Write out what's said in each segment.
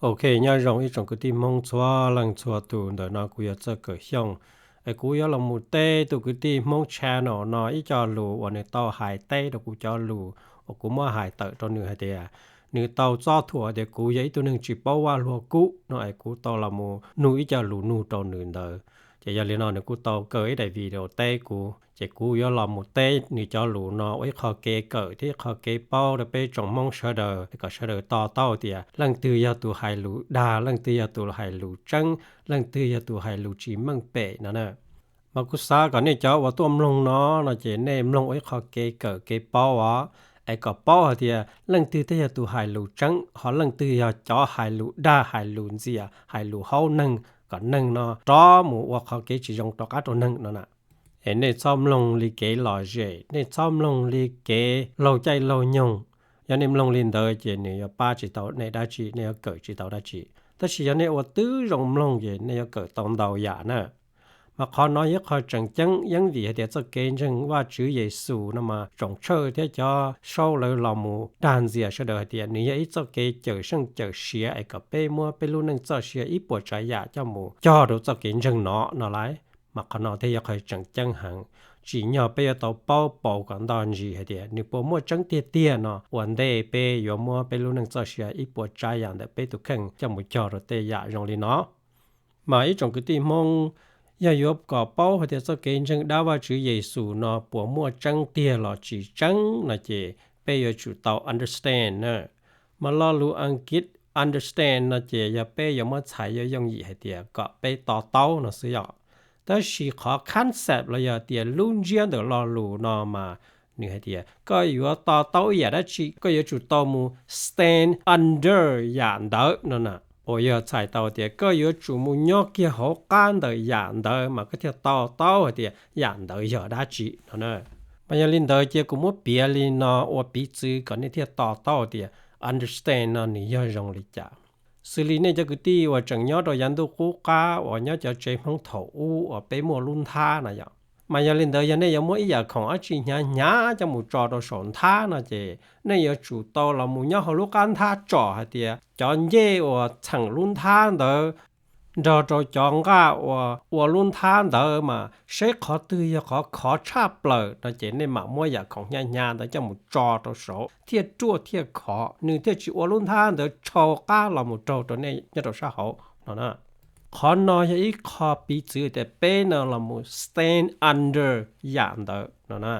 Ok, nyob zoo ib tsoom kwv tij Hmoob txhua leej txhua tus, ntawm no kuv yog Txawj Kawm Xyooj, es kuv yuav los mus teb tus kwv tij Hmoob channel no ib co lus uas nws tau hais teb rau kuv cov lus uas kuv muab hais tawm rau nws hais tias nws tau txob thuam tias kuv yog ib tug neeg tsis paub Vaj Lug Kub no es kuv tau los mus nug ib co lus nug rau nws ntawd. Ces yog li no nws kuj tau kaw ib daim video teb kuv, ces kuv yuav los mus teb nws cov lus no ua ib qho kev kawm thiab ib qho kev paub rau peb tsoom Hmoob sawv daws kom sawv daws to taub tias leej twg yog tus hais lus dag, leej twg yog tus hais lus tseeb, leej twg yog tus hais lus tsis meej pem no na. Mas kuv xav kom nej cov uas tuaj mloog no no ces nej mloog ua ib qho kev kawm kev paub os, es kom paub hais tias leej twg thiaj yog tus hais lus tseeb, ho leej twg yog cov hais lus dag, hais lus ntxias, hais lus haub neeg, kom neeg no rov mus ua qhov kev tsis zoo rov qab rau neeg no na. Es nej txhob mloog li kev lom zem, nej txhob mloog li kev laug caij laug nyoog. Yog nej mloog li ntawd ces nws yuav pab tsis tau nej dab tsi, nej yuav kawm tsis tau dab tsi. Tab sis yog nej ua tib zoo mloog ces nej yuav kawm tau ntau yam na. Mas qhov no yog qhov tseem ceeb, yeej vim hais tias txoj kev ntseeg Vajtswv Yexus no mas tsoom tshawj thiab cov saub lawv los mus dag ntxias sawv daws hais tias nws yog ib txoj kev cawm seej cawm siav es kom peb muab peb lub neej txoj sia ib puas tsav yam coj mus cog rau txoj kev ntseeg no no lauj. Mas qhov no thiaj yog qhov tseem ceeb heev. Tsim nyog peb yuav tau paub pauv kom ntog ntsis hais tias nws puas muaj tseeb tiag tiag no ua ntej peb yuav muab peb lub neej txoj sia ib puas tsav yam ntawm peb tus kheej coj mus cog rau tej yam zoo li no. Mas ib tsoom kwv tij Hmoob, yog yuav kom paub hais tias txoj kev ntseeg dab Vajtswv Yexus no puas muaj tseeb tiag los tsis tseeb no ces peb yuav tsum tau understand na. Mas lo lus Askiv understand no ces yog peb yuav muab txhais yuav yooj yim hais tias kom peb to taub no xwb yom. Tab sis qhov concept los yog tias lub ntsiab ntawm lo lus no mas nws hais tias koj yuav to taub ib yam dab tsi koj yuav tsum tau mus stand under yam ntawd no na. Uas yog txhais tau tias koj yuav tsum mus nyob kiag hauv qab ntawm yam ntawd mas koj thiaj to taub hais tias yam ntawd yog dab tsi no na. Mas yog li ntawd cia kuv muab piav li no ua piv txwv kom nej thiaj to taub tias understand no nws yog zoo li cas. Xws li nej cov kwv tij uas tseem nyob rau yav ntuj qub qab uas nyob cov tsev Hmoob thaum ub uas peb muaj lub nthab no yom. Mas yog li ntawd yog nej yuav muab ib yam khoom dab tsi hnyav hnyav coj mus tso rau saum nthab no ces nej yuav tsum tau los mus nyob hauv lub qab nthab tsom hais tias cov ncej uas txheem lub nthab ntawd nrog rau cov nqaj uas ua lub nthab ntawd mas seb qhov twg yog qhov khov tshaj plaws no ces nej mam muab yam khoom hnyav hnyav ntawd coj mus tso rau saud thiaj ruaj thiaj khov, nws thiaj tsis ua lub nthab ntawd tshau qab los mus raug rau nej nyob rau sab hauv no na. Qhov no yog ib qho piv txwv tias peb no los mus stand under yam ntawd no na.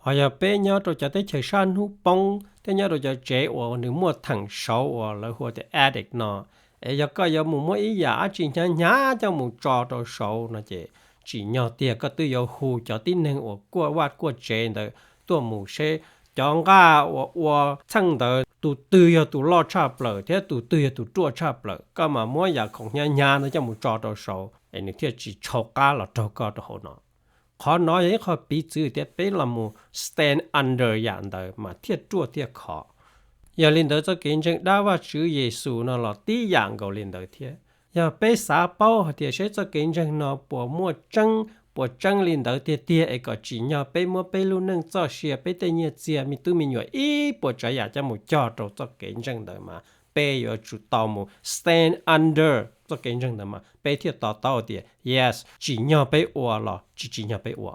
Ho yog peb nyob rau cov teb chaws sab hnub poob thiab nyob rau cov tsev uas nws muaj theem saud uas lawv hu tias attic no, es yog koj yuav mus muab ib yam dab tsi hnyav hnyav coj mus tso rau saud no ces tsim nyog tiag koj twb yuav hu cov tib neeg uas kuaj vaj kuaj tsev ntawd tuaj mus seb cov nqaj uas ua txheej ntawd tus twg yog tus loj tshaj plaws thiab tus twg yog tus ruaj tshaj plaws, koj mam muab yam khoom hnyav hnyav ntawd coj mus tso rau saud es nws thiaj tsis tshau qab los raug koj rau hauv no. Qhov no yog ib qho piv txwv tias peb los mus stand under yam ntawd mas thiaj ruaj thiaj khov. Yog li ntawd txoj kev ntseeg dab Vajtswv Yexus no los tib yam nkaus li ntawd thiab. Yog peb xav paub hais tias seb txoj kev ntseeg no puas muaj tseeb, puas tseeb li ntawd tiag tiag es kom tsim nyog peb muab peb lub neej txoj sia, peb tej nyiaj txiag, me tub me nyuam ib puas tsav yam coj mus cog rau txoj kev ntseeg ntawd mas peb yuav tsum tau mus stand under txoj kev ntseeg ntawd mas peb thiaj to taub tias yes, tsim nyog peb ua los tsis tsim nyog peb ua.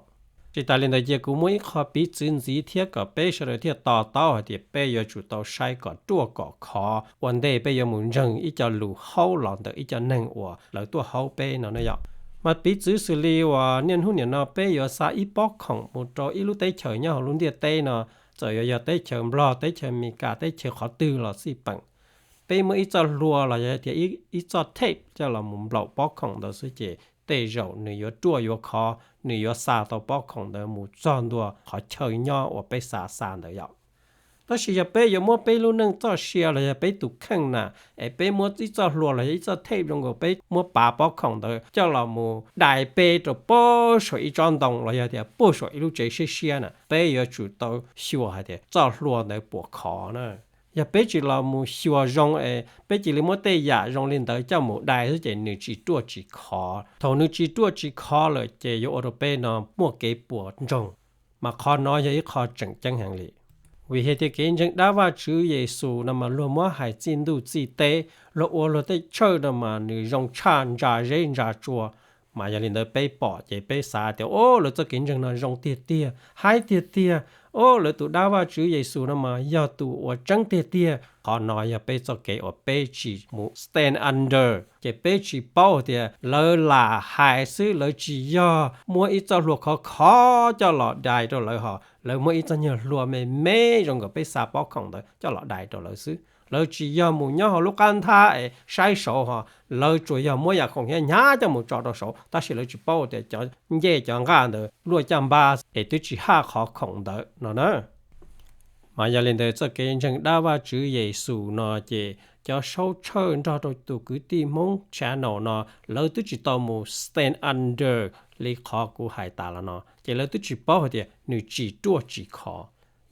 Tsis tas li ntawd cia kuv muab ib qho piv txwv ntxiv thiab kom peb sawv daws thiaj to taub hais tias peb yuav tsum tau saib kom ruaj kom khov ua ntej peb yuav mus ntseeg ib co lus haub los ntawm ib co neeg uas lawv tuaj haub peb no na yom. Mas piv txwv xws li uas niaj hnub nim no peb yuav xa ib pob khoom mus rau ib lub teb chaws nyob hauv lub ntiaj teb no, txawm yuav yog teb chaws Nplog, teb chaws Amelikas, teb chaws qhov twg los xij peem, peb muab ib txoj hlua los yog tias ib txoj tape coj los mus nplaum pob khoom ntawd xwb ces tej zaum nws yuav ruaj yuav khov, nws yuav xa tau pob khoom ntawd mus txog ntua qhov chaw nyob uas peb xav xa ntawd yom. Tab sis yog peb yuav muab peb lub neej txoj sia los yog peb tus kheej na, es peb muab ib txoj hlua los yog ib txoj tape zoo nkaus peb muab pav pob khoom ntawd coj los mus dai peb rau puag saum ib tsob ntoo los yog tias puag saum ib lub tsev siab siab na, peb yuav tsum tau xyuas hais tias txoj hlua ntawd puas khov na. Yog peb tsis los mus xyuas zoo es peb cia li muab tej yam zoo li ntawd coj mus dai xwb ces nws tsis ruaj tsis khov. Thaum nws tsis ruaj tsis khov lawm ces yuav ua rau peb no muaj kev puas ntsoog. Mas qhov no yog ib qho tseem ceeb heev li. Vim hais tias kev ntseeg dab Vajtswv Yexus no mas luag muab hais txij ntuj txij teb, luag ua luag tej church no mas nws zoo tshaj ntsa zeb ntsa tsua. Mas yog li ntawd peb pom ces peb xav tias, o, lawv txoj kev ntseeg no zoo tiag tiag, haib tiag tiag, o, lawv tus dab Vajtswv Yexus no mas yog tus uas tseeb tiag tiag. Qhov no yog peb txoj kev uas peb tsis mus stand under, ces peb tsis paub tias lawv lam hais xwb, lawv tsis yog muab ib txoj hlua khov khov coj los dai rau lawv hos, lawv muab ib txoj nyuag hlua me me zoo nkaus peb xa pob khoom ntawd coj los dai rau lawv xwb. Lawv tsis yog mus nyob hauv lub qab nthab es saib saud hos, lawv tsuas yog muab yam khoom hnyav hnyav coj mus tso rau saud, tab sis lawv tsis paub tias cov ncej cov nqaj ntawd luaj caj npab es twb tsis haj qhov khoom ntawd no na. Mas yog li ntawd txoj kev ntseeg dab Vajtswv Yexus no ces cov saub tshawj nrog rau tus kwv tij Hmoob channel no, lawv twb tsis tau mus stand under li qhov kuv hais tas los no, ces lawv twb tsis paub hais tias nws tsis ruaj tsis khov.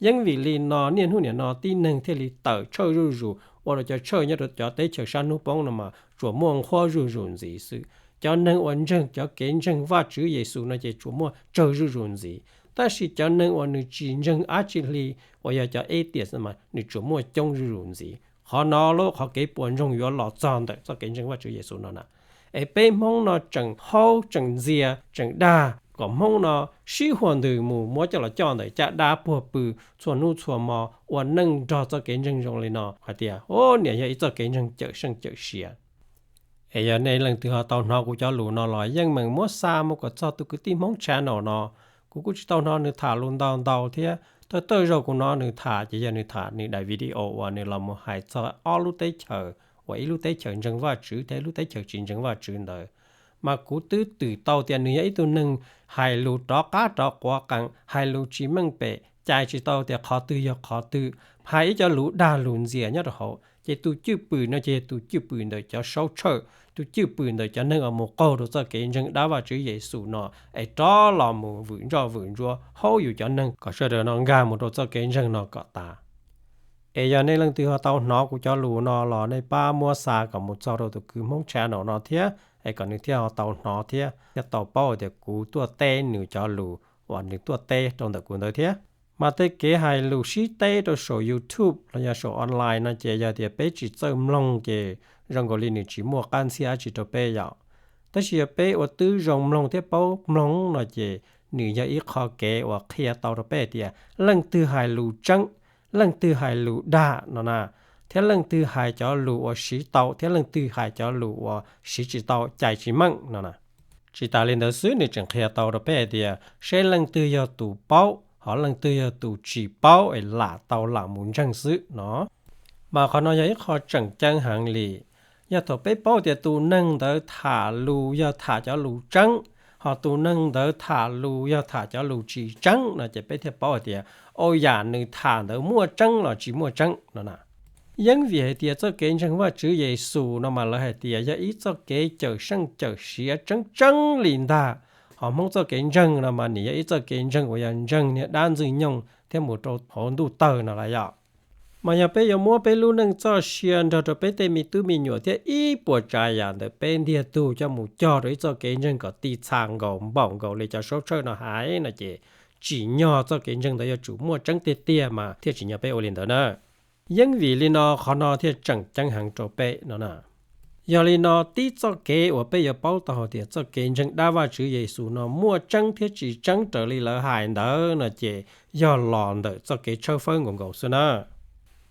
Yeeb vim li no niaj hnub nim no tib neeg thiaj li tawm tshawj zuj zus, ua rau cov tshawj nyob rau cov teb chaws sab hnub poob no mas tsuas muaj nqhuab zuj zus ntxiv xwb. Cov neeg uas ntseeg cov kev ntseeg Vajtswv Yexus no ces tsuas muaj tsawg zuj zus ntxiv, tab sis cov neeg uas nws tsis ntseeg dab tsi li, uas yog cov atheist mas nws tsuas muaj coob zuj zus ntxiv. Qhov no lub qhov kev puas ntsoog yuav los txog ntawm txoj kev ntseeg Vajtswv Yexus no na. Es peb Hmoob no tseem haub tseem ntxias tseem dag kom Hmoob no sib huaj ntws mus muab coj los coj ntawm caj dab puag pw txhua hnub txhua hmo ua neej nrog txoj kev ntseeg zoo li no hais tias, o, niam yog ib txoj kev ntseeg cawm seej cawm siav. Es yog nej leej twg ho tau hnov kuv cov lus no los yeej meem muab xa mus kom txog tus kwv tij Hmoob channel no. Kuv kuj tsis tau hnov nws tham lus ntau ntau thiab, thawj thawj zaug kuv hnov nws tham ces yog nws tham nws daim video uas nws los mus hais txog ob lub teb chaws, uas ib lub teb chaws ntseeg Vajtswv thiab ib lub teb chaws tsis ntseeg Vajtswv ntawd. Mas kuv twb twm tau tias nws yog ib tug neeg hais lus rov qab rov quav qees, hais lus tsis meej pem, cais tsis tau tias qhov twg yog qhov twg, hais ib co lus dag lus ntxias nyob rau hauv. Ces tus cwj pwm no ces yog tus cwj pwm ntawm cov saub tshawj, tus cwj pwm ntawm cov neeg uas mus qaug rau txoj kev ntseeg dab Vajtswv Yexus no, es rov los mus vwm ntsoj vwm ntsuab haub yus cov neeg kom sawv daws no nkag mus rau txoj kev ntseeg no kom tas. Es yog nej leej twg ho tau hnov kuv cov lus no los nej pab muab xa kom mus txog rau tus kwv Hmoob channel no thiab, es kom nws thiaj ho tau hnov thiab thiaj tau paub tias kuv tuaj teb nws cov lus uas nws tuaj teb rau ntawm kuv ntawd thiab. Mas tej kev hais lus sib teb rau saum YouTube los yog saum online no ces yog tias peb tsis txawj mloog ces zoo nkaus li nws tsis muaj qab ntxhiab dab tsi rau peb yom. Tab sis yog peb ua tib zoo mloog thiab paub mloog no ces nws yog ib qho kev uas qhia tau rau peb tias leej twg hais lus tseeb, leej twg hais lus dag no na, thiab leej twg hais cov lus uas siv tau thiab leej twg hais cov lus uas siv tsis tau, cais tsis meej no na. Tsis tas li ntawd xwb nws tseem qhia tau rau peb hais tias seb leej twg yog tus paub, hos leej twg yog tus tsis paub es lam tau lam mus ntseeg xwb no. Mas qhov no yog ib qho tseem ceeb heev li. Yog thaum peb paub tias tus neeg ntawd tham lus yog tham cov lus tseeb, hos tus neeg ntawd tham lus yog tham cov lus tsis tseeb no ces peb thiaj paub hais tias, o, yam nws tham ntawd muaj tseeb los tsis muaj tseeb no na. Yeeb vim hais tias txoj kev ntseeg Vajtswv Yexus no mas lawv hais tias yog ib txoj kev cawm seej cawm siav tseeb tseeb li ntag. Hos Hmoob txoj kev ntseeg no mas nim yog ib txoj kev ntseeg uas yog ntseeg niag dab Ntxwg Nyoog thiab mus rau hauv ntuj tawg no lawm yom. Mas yog peb yuav muab peb lub neej txoj sia nrog rau peb tej me tub me nyuam thiab ib puas tsav yam ntawm peb ntiag tug coj mus cog rau ib txoj kev ntseeg kom ti txha nkaus npaum nkaus li cov saub tshawj no hais no ces tsim nyog txoj kev ntseeg ntawd yuav tsum muaj tseeb tiag tiag mas thiaj tsim nyog peb ua li ntawd na. Yeeb vim li no qhov no thiaj tseem ceeb heev rau peb no na. Yog li no tib txoj kev uas peb yuav paub tau hais tias txoj kev ntseeg dab Vajtswv Yexus no muaj tseeb thiab tsis tseeb raws li lawv hais ntawd no ces yog los ntawm txoj kev tshawb fawb nkaus nkaus xwb na.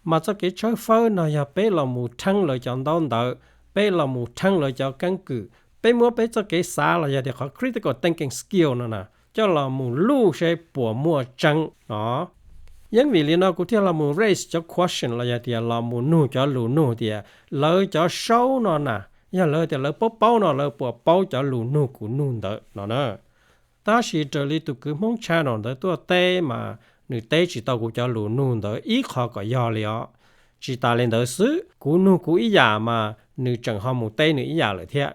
Mas txoj kev tshawb fawb no yog peb los mus rheeb lawv cov ntaub ntawv, peb los mus rheeb lawv cov keeb kwm, peb muab peb txoj kev xav los yog tias qhov critical thinking skill no na coj los mus luj seb puas muaj tseeb no. Yeeb vim li no kuv thiaj los mus raise cov question los yog tias los mus nug cov lus nug tias lawv cov saub no na, yog lawv tias lawv paub paub no lawv puas paub cov lus nug kuv nug ntawd no na. Tab sis raws li tus kwv Hmoob channel ntawd tuaj teb mas nws teb tsis tau kuv cov lus nug ntawd ib qho kom yog li os. Tsis tas li ntawd xwb, kuv nug kuv ib yam mas nws tseem ho mus teb nws ib yam lawm thiab.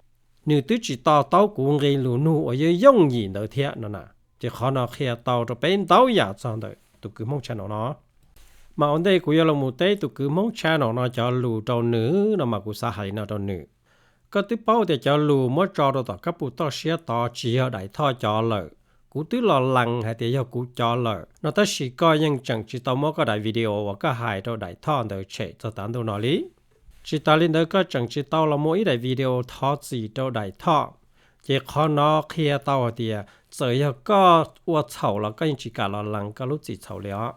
Nws twb tsis to taub kuv nqi lus nug uas yooj yooj yim ntawd thiab no na. Ces qhov no qhia tau rau peb ntau yam txog ntawm tus kwv Hmoob channel no. Mas ua ntej kuv yuav los mus teb tus kwv Hmoob channel no cov lus rau nws no mas kuv xav hais li no rau nws. Koj twb paub tias cov lus muab tso rau tom kab pus toj siab tod tsis yog Daim Thoj cov lawm. Kuv twb los lees hais tias yog kuv cov lawm no tab sis koj yeej tseem tsis tau muab koj daim video uas koj hais rau Daim Thoj ntawd tshem txog tav ntuj no li. Tsis tas li ntawd koj tseem tsis tau los muaj ib daim video thov txim rau Daim Thoj. Ces qhov no qhia tau hais tias txawm yog koj ua txhaum los koj yeej tsis kam los lees koj lub txim txhaum li os.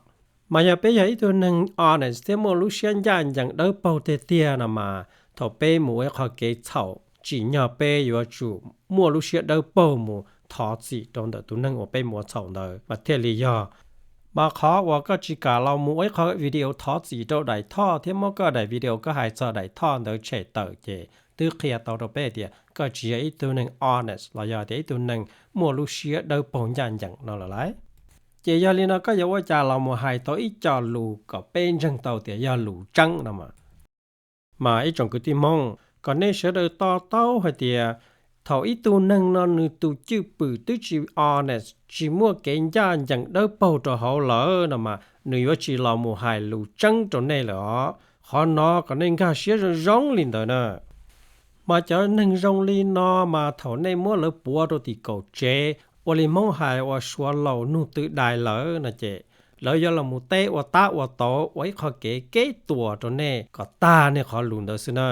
Mas yog peb yog ib tug neeg honest thiab muaj lub siab ncaj ncees dawb paug tiag tiag no mas thaum peb mus ua ib qho kev txhaum tsim nyog peb yuav tsum muaj lub siab dawb paug mus thov txim rau ntawm tus neeg uas peb mus ua txhaum ntawd mas thiaj li yog. Mas qhov uas koj tsis kam los mus ua ib qho video thov txim rau Daim Thoj thiab muab koj daim video koj hais txog Daim Thoj ntawd tshem tawm ces twb qhia tau rau peb hais tias koj tsis yog ib tug neeg honest los yog tias ib tug neeg muaj lub siab dawb paug ncaj ncees no lawm lauj. Ces yog li no koj yuav ua cas los mus hais tau ib co lus kom peb ntseeg tau tias yog lus tseeb no mas. Mas ib tsoom kwv tij Hmoob, kom nej sawv daws to taub hais tias thaum ib tug neeg no nws tus cwj pwm twb tsis honest, tsis muaj kev ncaj ncees dawb paug rau hauv lawm no mas nws yuav tsis los mus hais lus tseeb rau nej lawm os. Qhov no kom nej nkag siab zoo zoo li ntawd na. Mas cov neeg zoo li no mas thaum nej muab lawv puav rau tim kaum tsev, ua li Hmoob hais ua suav laus nug tw dais lawm no ces lawv yuav los mus teb ua tab ua tauv ua ib qho kev keb tuas rau nej kom tag nej qhov lus ntawd xwb na.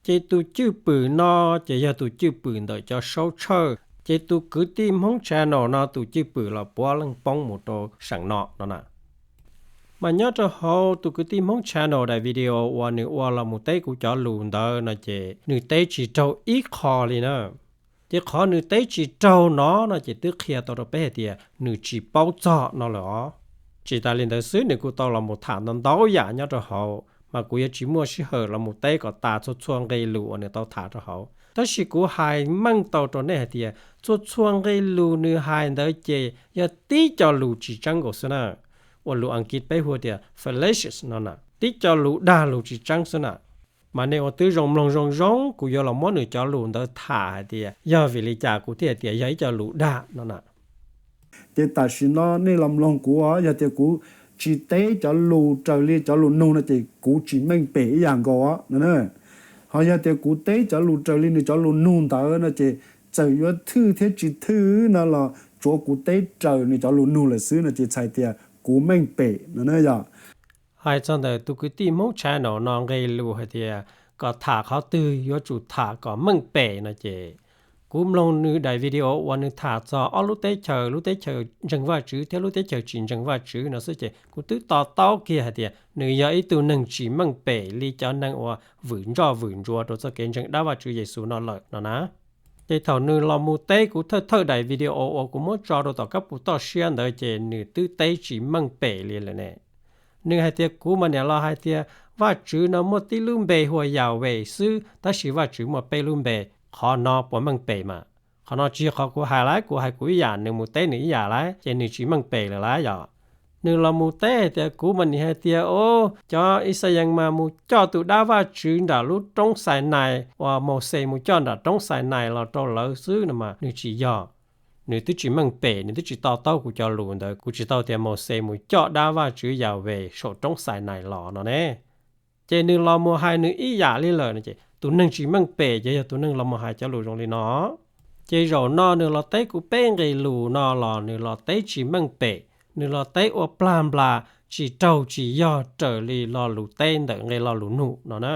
Ces tus cwj pwm no ces yog tus cwj pwm ntawm cov saub tshawj, ces tus kwv tij Hmoob channel no tus cwj pwm los puav leej poob mus rau seem no no na. Mas nyob rau hauv tus kwv tij Hmoob channel daim video uas nws ua los mus teb kuv cov lus ntawd no ces nws teb tsis raug ib qho li na. Ces qhov nws teb tsis raug no no ces twb qhia tau rau peb hais tias nws tsis paub txog no lawm os. Tsis tas li ntawd xwb nws kuj tau los mus tham ntau ntau yam nyob rau hauv, mas kuv yuav tsis muaj sij hawm los mus teb kom tas txhua txhua nqe lus uas nws tau tham rau hauv. Tab sis kuv hais meej tau rau nej hais tias txhua txhua nqe lus nws hais ntawd ces yog tib co lus tsis tseeb nkaus xwb na. Ua lus Askiv peb hu tias fallacious no na, tib co lus dag lus tsis tseeb xwb na. Mas nej ua twb zoo mloog zoo zoo, kuv yuav los muab nws cov lus ntawd tham hais tias yog vim li cas kuv thiaj hais tias yog ib co lus dag no na. Ces tam sim no nej los mloog kuv os, yog tias kuv tsis teb cov lus raws li cov lus nug no ces kuv tsis meej pem ib yam nkaus os no. Ho yog tias kuv teb cov lus raws li nws cov lus nug ntawd no ces txawm yuav thwj thiab tsis thwj no los tsuav kuv teb raws nws cov lus nug lawm xwb no ces txhais tias kuv meej pem no na yom. Hais txog ntawm tus kwv tij Hmoob channel no nqe lus hais tias kom tham qhov twg yuav tsum tham kom meej pem no ces kuv mloog nws daim video uas nws tham txog ob lub teb chaws, lub teb chaws ntseeg Vajtswv thiab lub teb chaws tsis ntseeg Vajtswv no xwb ces kuv twb to taub kiag hais tias nws yog ib tug neeg tsis meej pem li cov neeg uas vwm ntsoj vwm ntsuav rau txoj kev ntseeg dab Vajtswv Yexus no lawm no na. Ces thaum nws los mus teb kuv thawj thawj daim video uas kuv muab tso rau tom kab pus toj siab ntawd ces nws twb teb tsis meej pem li lawm ne. Nws hais tias kuv mas niam los hais tias Vajtswv no muaj tib lub npe hu ua Yahweh xwb, tab sis Vajtswv muaj peb lub npe. Qhov no puas meej pem mas? Qhov no tsis yog qhov kuv hais lauj, kuv hais kuv ib yam, nws mus teb nws ib yam lauj, ces nws tsis meej pem lawm lauj yom. Nws los mus teb hais tias kuv mas niam hais tias, o, cov Yixalayees mas mus coj tus dab Vajtswv nram lub roob Xainais uas Mauxes mus coj nram roob Xainais los rau lawv xwb no mas nws tsis yog. Nws twb tsis meej pem, nws twb tsis to taub kuv cov lus ntawd, kuv tsis tau tias Mauxes mus coj dab Vajtswv Yahweh saum roob Xainais los no ne. Ces nws los mus hais nws ib yam li lawm no ces tus neeg tsis meej pem ces yog tus neeg los mus hais cov lus zoo li no. Ces zaum no nws los teb kuv peb nqe lus no los nws los teb tsis meej pem, nws los teb ua plag nplas tsis raug tsis yog raws li lo lus teb ntawm nqe lo lus nug no na.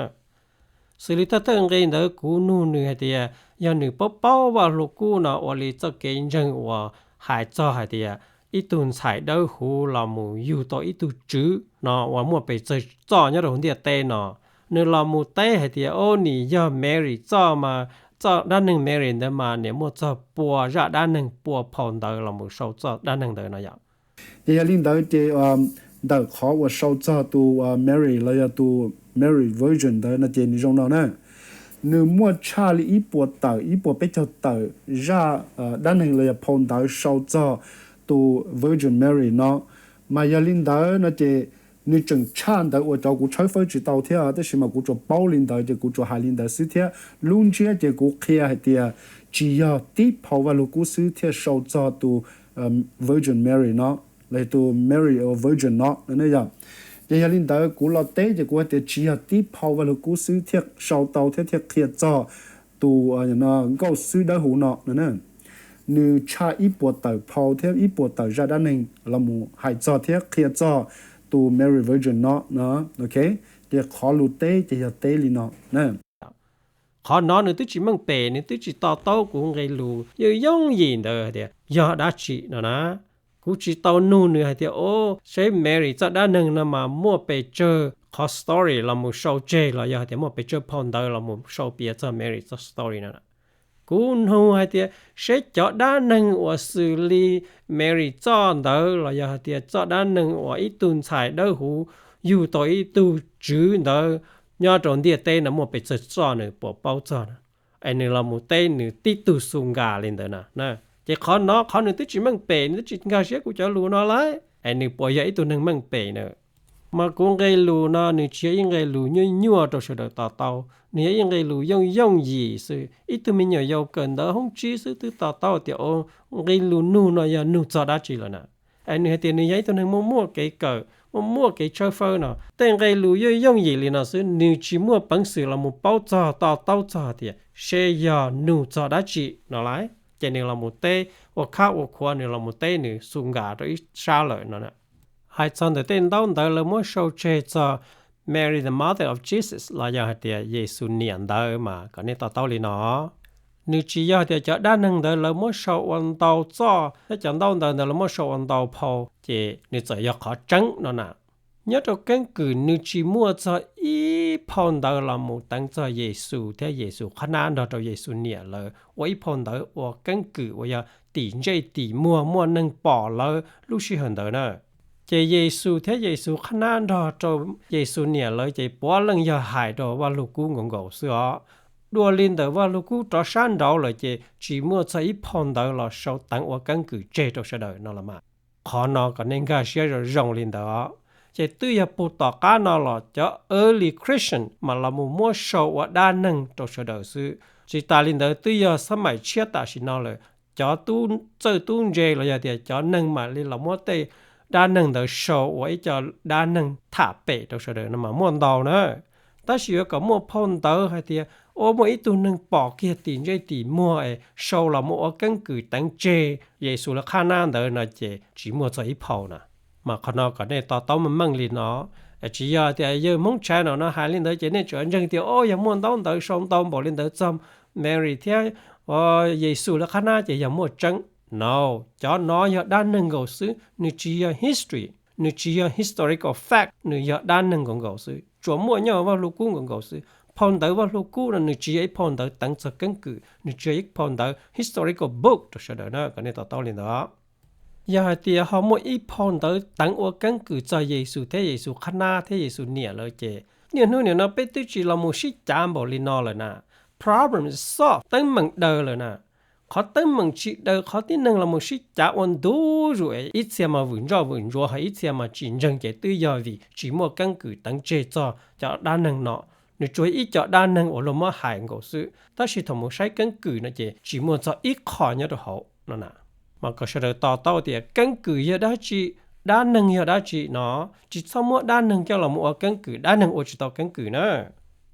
Xws li thawj thawj nqe ntawd kuv nug nws hais tias yog nws paub paub Vaj Lug Kub no ua li txoj kev ntseeg uas hais txog hais tias ib tug ntxhais dawb huv los mus yug tau ib tug tswv no uas muaj pes tsawg txoj nyob rau hauv ntiaj teb no. Nws los mus teb hais tias, o, nim yog Mary txoj mas, txoj dab neeg Mary ntawd mas nim muaj txog pua zaj dab neeg pua phau ntawv los mus sau txoj dab neeg ntawd no yom. Ces yog li ntawd ces ntawm qhov uas sau txog tus Mary los yog tus Mary Virgin ntawd no ces nws zoo no na. Nws muaj tshaj li ib puas tawm, ib puas peb caug tawm zaj dab neeg los yog phau ntawv sau txog tus Virgin Mary no. Mas yog li ntawd no ces nws tseem tshaj ntawd uas cov kuv tshawb fawb tsis tau thiab, tab sis mas kuv tsuas paub li ntawd ces kuv tsuas hais li ntawd xwb thiab. Lub ntsiab ces kuv qhia hais tias tsis yog tib phau Vaj Lug Kub xwb thiaj sau txog tus Virgin Mary no, los tus Mary Virgin no. Ces yog li ntawd kuv los teb ces kuv hais tias tsis yog tib phau Vaj Lug Kub xwb thiaj sau tau thiab thiaj qhia txog tus nkauj xwb dawb huv no. Nws tshaj ib puas tawm phau thiab ib puas tawm zaj dab neeg los mus hais txog thiab qhia txog tus Mary Virgin no, ok. Ces qhov lus teb ces yog teb li no na. Qhov no nws twb tsis meej pem, nws twb tsis to taub kuv nqe lus yooj yooj yim ntawd tias yog dab tsi no na. Kuv tsis tau nug nws hais tias, o, seb Mary txoj dab neeg no mas muaj pes tsawg qhov story los mus sau tseg los yog hais tias muaj pes tsawg phau ntawv los mus sau piav txog Mary txoj story no. Kuv nug hais tias seb cov dab neeg uas xws li Mary txoj ntawd los yog hais tias txoj dab neeg uas ib tug ntxhais dawb huv yug tau ib tug tswv ntawd nyob rau ntiaj teb no muaj pes tsawg txoj nws puas paub txog na. Es nws los mus teb nws tib tug xu nkas li ntawd na. Ces qhov no qhov nws twb tsis meej pem, nws twb tsis nkag siab kuv cov lus no lauj, es nws puas yog ib tug neeg meej pem na? Mas kuv nqe lus no nws tsis yog ib nqe lus nyuaj nyuaj rau sawv daws to taub, nws yog ib nqe lus yooj yooj yim xwb. Ib tug me nyuam yaus kawm ntawv hoob tsib xwb twb to taub tias, o, nqe lus nug no yog nug txog dab tsi lawm na. Es nws hais tias nws yog ib tug neeg muaj muaj kev kawm, muaj muaj kev tshawb fawb no. Tej nqe lus yooj yooj yim li no xwb nws tsis muaj peev xwm los mus paub txog to taub txog tias seb yog nug txog dab tsi no lauj. Ces nws los mus teb ua khab ua khuav, nws los mus teb nws xu nkas rau ib sab lawm no. Hais txog ntawm tej ntaub ntawv lawv muab sau tseg txog Mary the mother of Jesus los yog hais tias Yexus niam ntawd mas kom nej to taub li no. Nws tsis yog tias cov dab neeg ntawd lawv muab sau ua ntau txoj thiab cov ntaub ntawv ntawd lawv muab sau ua ntau phau ces nws txawm yog qhov tseeb no na. Nyob rau keeb kwm nws tsis muaj txog ib phau ntawv los mus teev txog Yexus thiab Yexus qhab nab nrog rau Yexus niam lawv ua ib phau ntawv ua keeb kwm uas yog tim ntsej tim muag muaj neeg pom lawv lub sij hawm ntawd na. Ces Yexus thiab Yexus qhab nab nrog rau Yexus niam lawv ces puav leej yog hais rau Vaj Lug Kub nkaus nkaus xwb os. Dua li ntawm Vaj Lug Kub rov sab nraud lawm ces tsis muaj txog ib phau ntawv los sau teev ua keeb kwm tseg rau sawv daws no los mas. Qhov no kom nej nkag siab zoo zoo li ntawd os. Ces twb yog puag tom qab no los cov early Christian mas los mus muab sau ua dab neeg rau sawv daws xwb. Tsis tas li ntawd twb yog xab maim tshiab tam sim no lawm, cov tub txawj tub ntse los yog tias cov neeg mam li los muab tej dab neeg ntawd sau ua ib co dab neeg tham pem rau sawv daws no mas muaj ntau na. Tab sis yuav kom muaj phau ntawv hais tias, ua muaj ib tug neeg pom kiag tim ntsej tim muag es sau los mus ua keeb kwm teev tseg Yexus lawv qhab nab ntawd no ces tsis muaj txog ib phau na. Mas qhov no kom nej to taub meej meej li no. Tsis yog tias yawg Hmoob Channel no hais li ntawd ces nej tseem ntseeg tias, o, yog muaj ntaub ntawv sau ntau npaum li ntawd txog Mary thiab Yexus lawv qhab nab ces yog muaj tseeb. No, cov no yog dab neeg nkaus xwb, nws tsis yog history, nws tsis yog historical fact, nws yog dab neeg nkaus nkaus xwb, tsuas muaj nyob Vaj Lug Kub nkaus nkaus xwb. Phau ntawv Vaj Lug Kub no nws tsis yog ib phau ntawv teev txog keeb kwm, nws tsis yog ib phau ntawv historical book rau sawv daws na, kom nej to taub li ntawd. Yog hais tias ho muaj ib phau ntawv teev ua keeb kwm txog Yexus thiab Yexus qhab nab thiab Yexus niam lawm ces niaj hnub nim no peb twb tsis los mus sib cav npaum li no lawm na. Problem solved, teeb meem daws lawm na. Qhov teeb meem tsis daws qhov tib neeg los mus sib cav ua ntu zus es ib txhia mas vwm ntsoj vwm ntsuav ho ib txhia mas tsis ntseeg ces twb yog vim tsis muaj keeb kwm teev tseg txog cov dab neeg no. Nws tsuas ib co dab neeg uas luag muab hais nkaus xwb, tab sis thaum mus saib keeb kwm no ces tsis muaj txog ib qho nyob rau hauv no na. Mas kom sawv daws to taub tias keeb kwm yog dab tsi, dab neeg yog dab tsi no. Tsis txhob muab dab neeg coj los mus ua keeb kwm, dab neeg ua tsis tau keeb kwm na.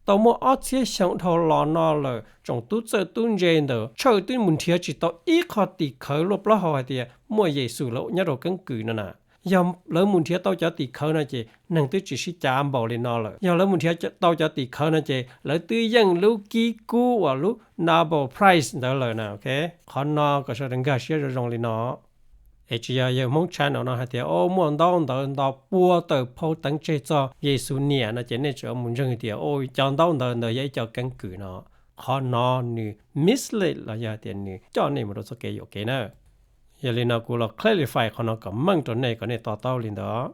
Tau muaj ob txhiab xyoo dhau los no lawm, tsoom tub txawj tub ntse ntawm tshawj twb mus nrhiav tsis tau ib qho tim khawv luaj plaub hau hais tias muaj Yexus lawv nyob rau keeb kwm no na. Yog lawv mus nrhiav tau cov tim khawv no ces neeg twb tsis sib cav npaum li no lawm. Yog lawv mus nrhiav tau cov tim khawv no ces lawv twb yeej lub kib kub uas lub Nobel Prize ntawd lawm na. Qhov no kom sawv daws nkag siab zoo zoo li no. Es tsis yog yawg Hmoob Channel no hais tias, o, muaj ntaub ntawv ntau pua tawm phau teev tseg txog Yexus niam no ces nej tseem mus ntseeg tias, o, cov ntaub ntawv ntawd yog ib co keeb kwm no. Qhov no nws mislead los yog tias nws coj nej mus rau txoj kev yuam kev na. Yog li no kuv los clarify qhov no kom meej rau nej kom nej to taub li ntawd.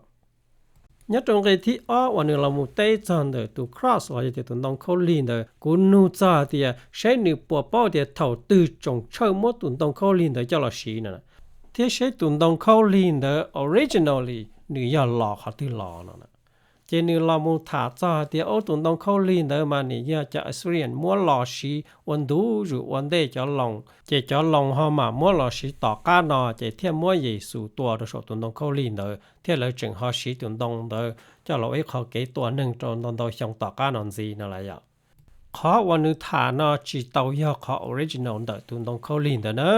Nyob rau nqe thib ob uas nws los mus teb txog ntawm tus cross los yog tias tus ntoo khaub lig ntawd, kuv nug txog tias seb nws puas paub tias thaum twg tsoom tshawj muab tus ntoo khaub lig ntawd coj los siv no, thiab seb tus ntoo khaub lig ntawd originally nws yog los qhov twg los no. Ces nws los mus tham txog hais tias, o, tus ntoo khaub lig ntawd mas nws yog cov Assyrian muab los siv ua ntu zus ua ntej cov Loos, ces cov Loos ho mam muab los siv tom qab no ces thiaj muab Yexus tua rau saum tus ntoo khaub lig ntawd thiab lawv tseem ho siv tus ntoo ntawd coj los ua ib qho kev tua neeg rau ntau ntau xyoo tom qab no ntxiv no las yom. Qhov uas nws tham no tsis tau yog qhov original ntawm tus ntoo khaub lig ntawd na.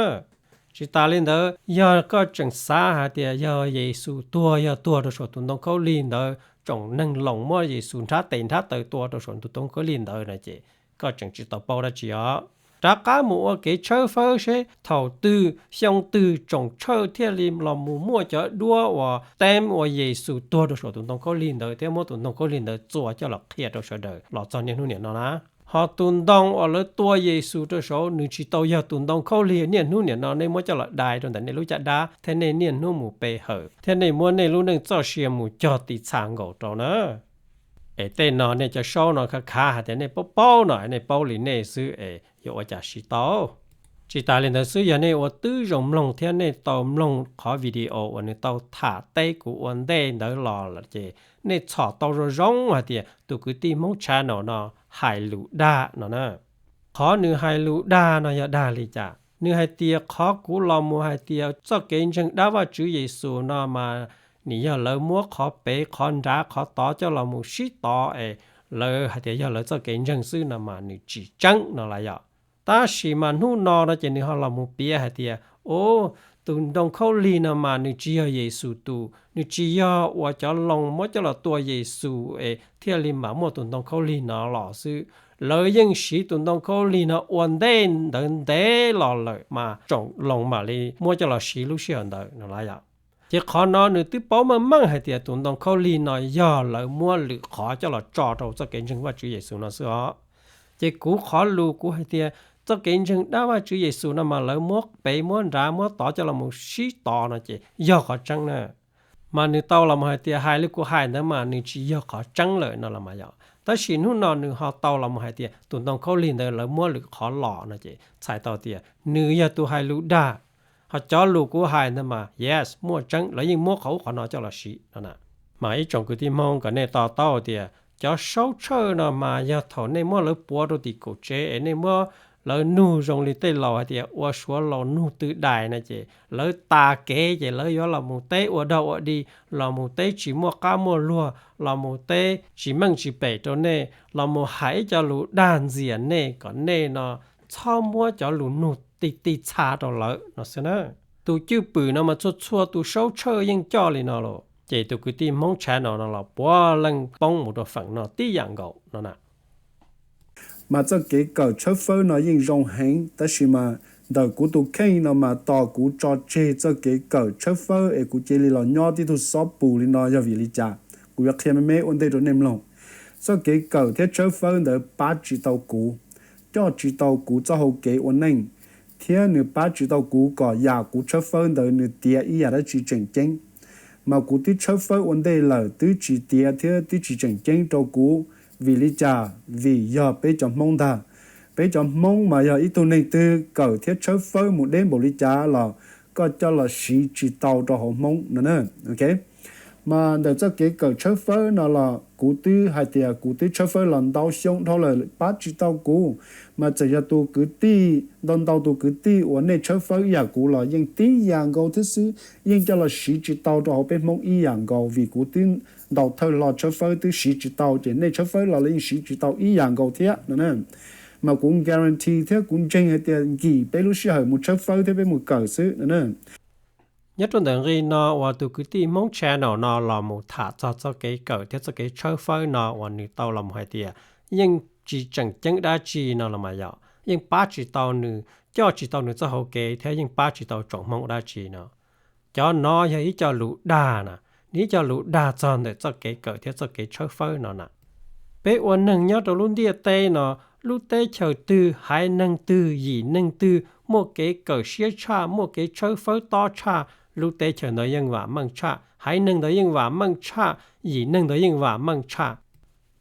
Tsis tas li ntawd, yog koj tseem xav hais tias yog Yexus tuag, yog tuag rau saum tus ntoo khaub lig ntawd, tsoom neeg Loos muab Yexus nrhab tes nrhab taw tua rau saum tus ntoo khaub lig ntawd no ces koj tseem tsis tau paub dab tsi os. Rov qab mus ua kev tshawb fawb seb thaum twg xyoo twg tsoom tshawj thiaj li los mus muaj cov duab uas teeb uas Yexus tuag rau saum tus ntoo khaub lig ntawd thiab muab tus ntoo khaub lig ntawd txua coj los qhia rau sawv daws los txog niaj hnub niam no na. Ho tus ntoo uas lawv tua Yexus rau saud nws tsis tau yog tus ntoo khaub lig niaj hnub niam no nej muab coj los dai rau ntawm nej lub caj dab thiab nej niaj hnub mus pe hawm thiab nej muab nej lub neej txoj sia mus cog tis txha nkaus rau na. Es tej no nej cov saub no khav khav hais tias nej paub paub no nej paub li nej xwb es yuav ua cas siv tau. Tsis tas li ntawd xwb, yog nej ua twb zoo mloog thiab nej tau mloog qhov video uas nws tau tham teb kuv ua ntej ntawd los lawm ces nej txhom tau zoo zoo hais tias tus kwv tij Hmoob channel no hais lus dag no na. Qhov nws hais lus dag no yog dag li cas? Nws hais tias qhov kuv los mus hais tias txoj kev ntseeg dab Vajtswv Yexus no mas nim yog lawv muab qhov pem qhov nrad qhov tod coj los mus sib tov es lawv hais tias yog lawv txoj kev ntseeg xwb no mas nws tsis tseeb no las yom. Tab sis mas hnub no no ces nws ho los mus piav hais tias, u, tus ntoo khaub lig no mas nws tsis yog Yexus tus, nws tsis yog uas cov Loos muab coj los tua Yexus es thiaj li mam muaj tus ntoo khaub lig no los xwb. Lawv yeej siv tus ntoo khaub lig no ua ntej ntawd ntev los lawm mas tsoom Loos mam li muab coj los siv lub sij hawm ntawd no las yom. Ces qhov no nws twb paub meej meej hais tias tus ntoo khaub lig no yog lawv muab lwm qhov coj los tso rau txoj kev ntseeg Vajtswv Yexus no xwb os. Ces kuv qhov lus kuv hais tias txoj kev ntseeg dab Vajtswv Yexus no mas lawv muab pem muab nrad muab tod coj los mus sib tov no ces yog qhov tseeb na. Mas nws tau los mus hais tias hais li kuv hais ntawd mas nws tsis yog qhov tseeb lawm no los mas yom. Tab sis hnub no nws ho tau los mus hais tias tus ntoo khaub lig ntawd lawv muab lwm qhov los no ces txhais tau tias nws yog tus hais lus dag. Ho cov lus kuv hais ntawd mas yes, muaj tseeb, lawv yeej muab qhov ub qhov no coj los siv no na. Mas ib tsoom kwv tij Hmoob, kom nej to taub tias cov saub tshawj no mas yog thaum nej muab lawv puav rau tim kaum tsev es nej muab lawv nug zoo li tej laus hais tias ua Suav laus nug tw dais no ces lawv tas kev ces lawv yuav los mus teb ua dog ua dig, los mus teb tsis muaj qab muaj luag, los mus teb tsis meej tsis pem rau nej, los mus hais ib co lus dag ntxias nej kom nej no txhob muab cov lus nug ti ti txha rau lawv no xwb na. Tus cwj pwm no mas txhua txhua tus saub tshawj yeej coj li no lawm, ces tus kwv tij Hmoob channel no los puav leej poob mus rau feem no tib yam nkaus no na. Mas txoj kev kawm tshawb fawb no yeej zoo heev, tab sis mas ntawm kuv tus kheej no mas tos kuv tso tseg txoj kev kawm tshawb fawb es kuv cia li los nyob tib tug xob pus li no yog vim li cas, kuv yuav qhia me me ua ntej rau nej mloog. Txoj kev kawm thiab tshawb fawb ntawd pab tsis tau kuv, coj tsis tau kuv txoj hau kev ua neej, thiab nws pab tsis tau kuv kom yam kuv tshawb fawb ntawd nws tiav ib yam dab tsi tseem ceeb. Mas kuv twb tshawb fawb ua ntej lawm twb tsis tiav thiab twb tsis tseem ceeb rau kuv. Vim li cas? Vim yog peb cov Hmoob ntag. Peb cov Hmoob mas yog ib tug neeg twg kawm thiab tshawb fawb mus deb npaum li cas los koj coj los siv tsis tau rau hauv Hmoob no na. Mas ntawm txoj kev kawm tshawb fawb no los kuv twb hais tias kuv twb tshawb fawb los ntau xyoo dhau lawm pab tsis tau kuv. Mas txawm yog tus kwv tij, ntau ntau tus kwv tij uas nej tshawb fawb ib yam kuv los yeej tib yam nkaus thiab xwb, yeej coj los siv tsis tau rau hauv peb Hmoob ib yam nkaus, vim kuv twb ntaus thawj hlo tshawb fawb twb siv tsis tau ces nej tshawb fawb los los yeej siv tsis tau ib yam nkaus thiab no na. Mas kuv guarantee thiab kuv ntseeg hais tias nkim peb lub sij hawm mus tshawb fawb thiab peb mus kawm xwb no na. Nyob rau ntawm nqi no uas tus kwv tij Hmoob channel no los mus tham txog txoj kev kawm thiab txoj kev tshawb fawb no uas nws tau los mus hais tias yeej tsis tseem ceeb dab tsi no los mas yog yeej pab tsis tau nws, coj tsis tau nws txoj hau kev thiab yeej pab tsis tau tsoom Hmoob dab tsi no. Cov no yog ib co lus dag na, nws ib co lus dag txog ntawm txoj kev kawm thiab txoj kev tshawb fawb no na. Peb ua neeg nyob rau lub ntiaj teb no, lub teb chaws twg, haiv neeg twg, yim neeg twg muaj kev kawm siab tshaj, muaj kev tshawb fawb tob tshaj, lub teb chaws ntawd yeej vam meej tshaj, haiv neeg ntawd yeej vam meej tshaj, yim neeg ntawd yeej vam meej tshaj.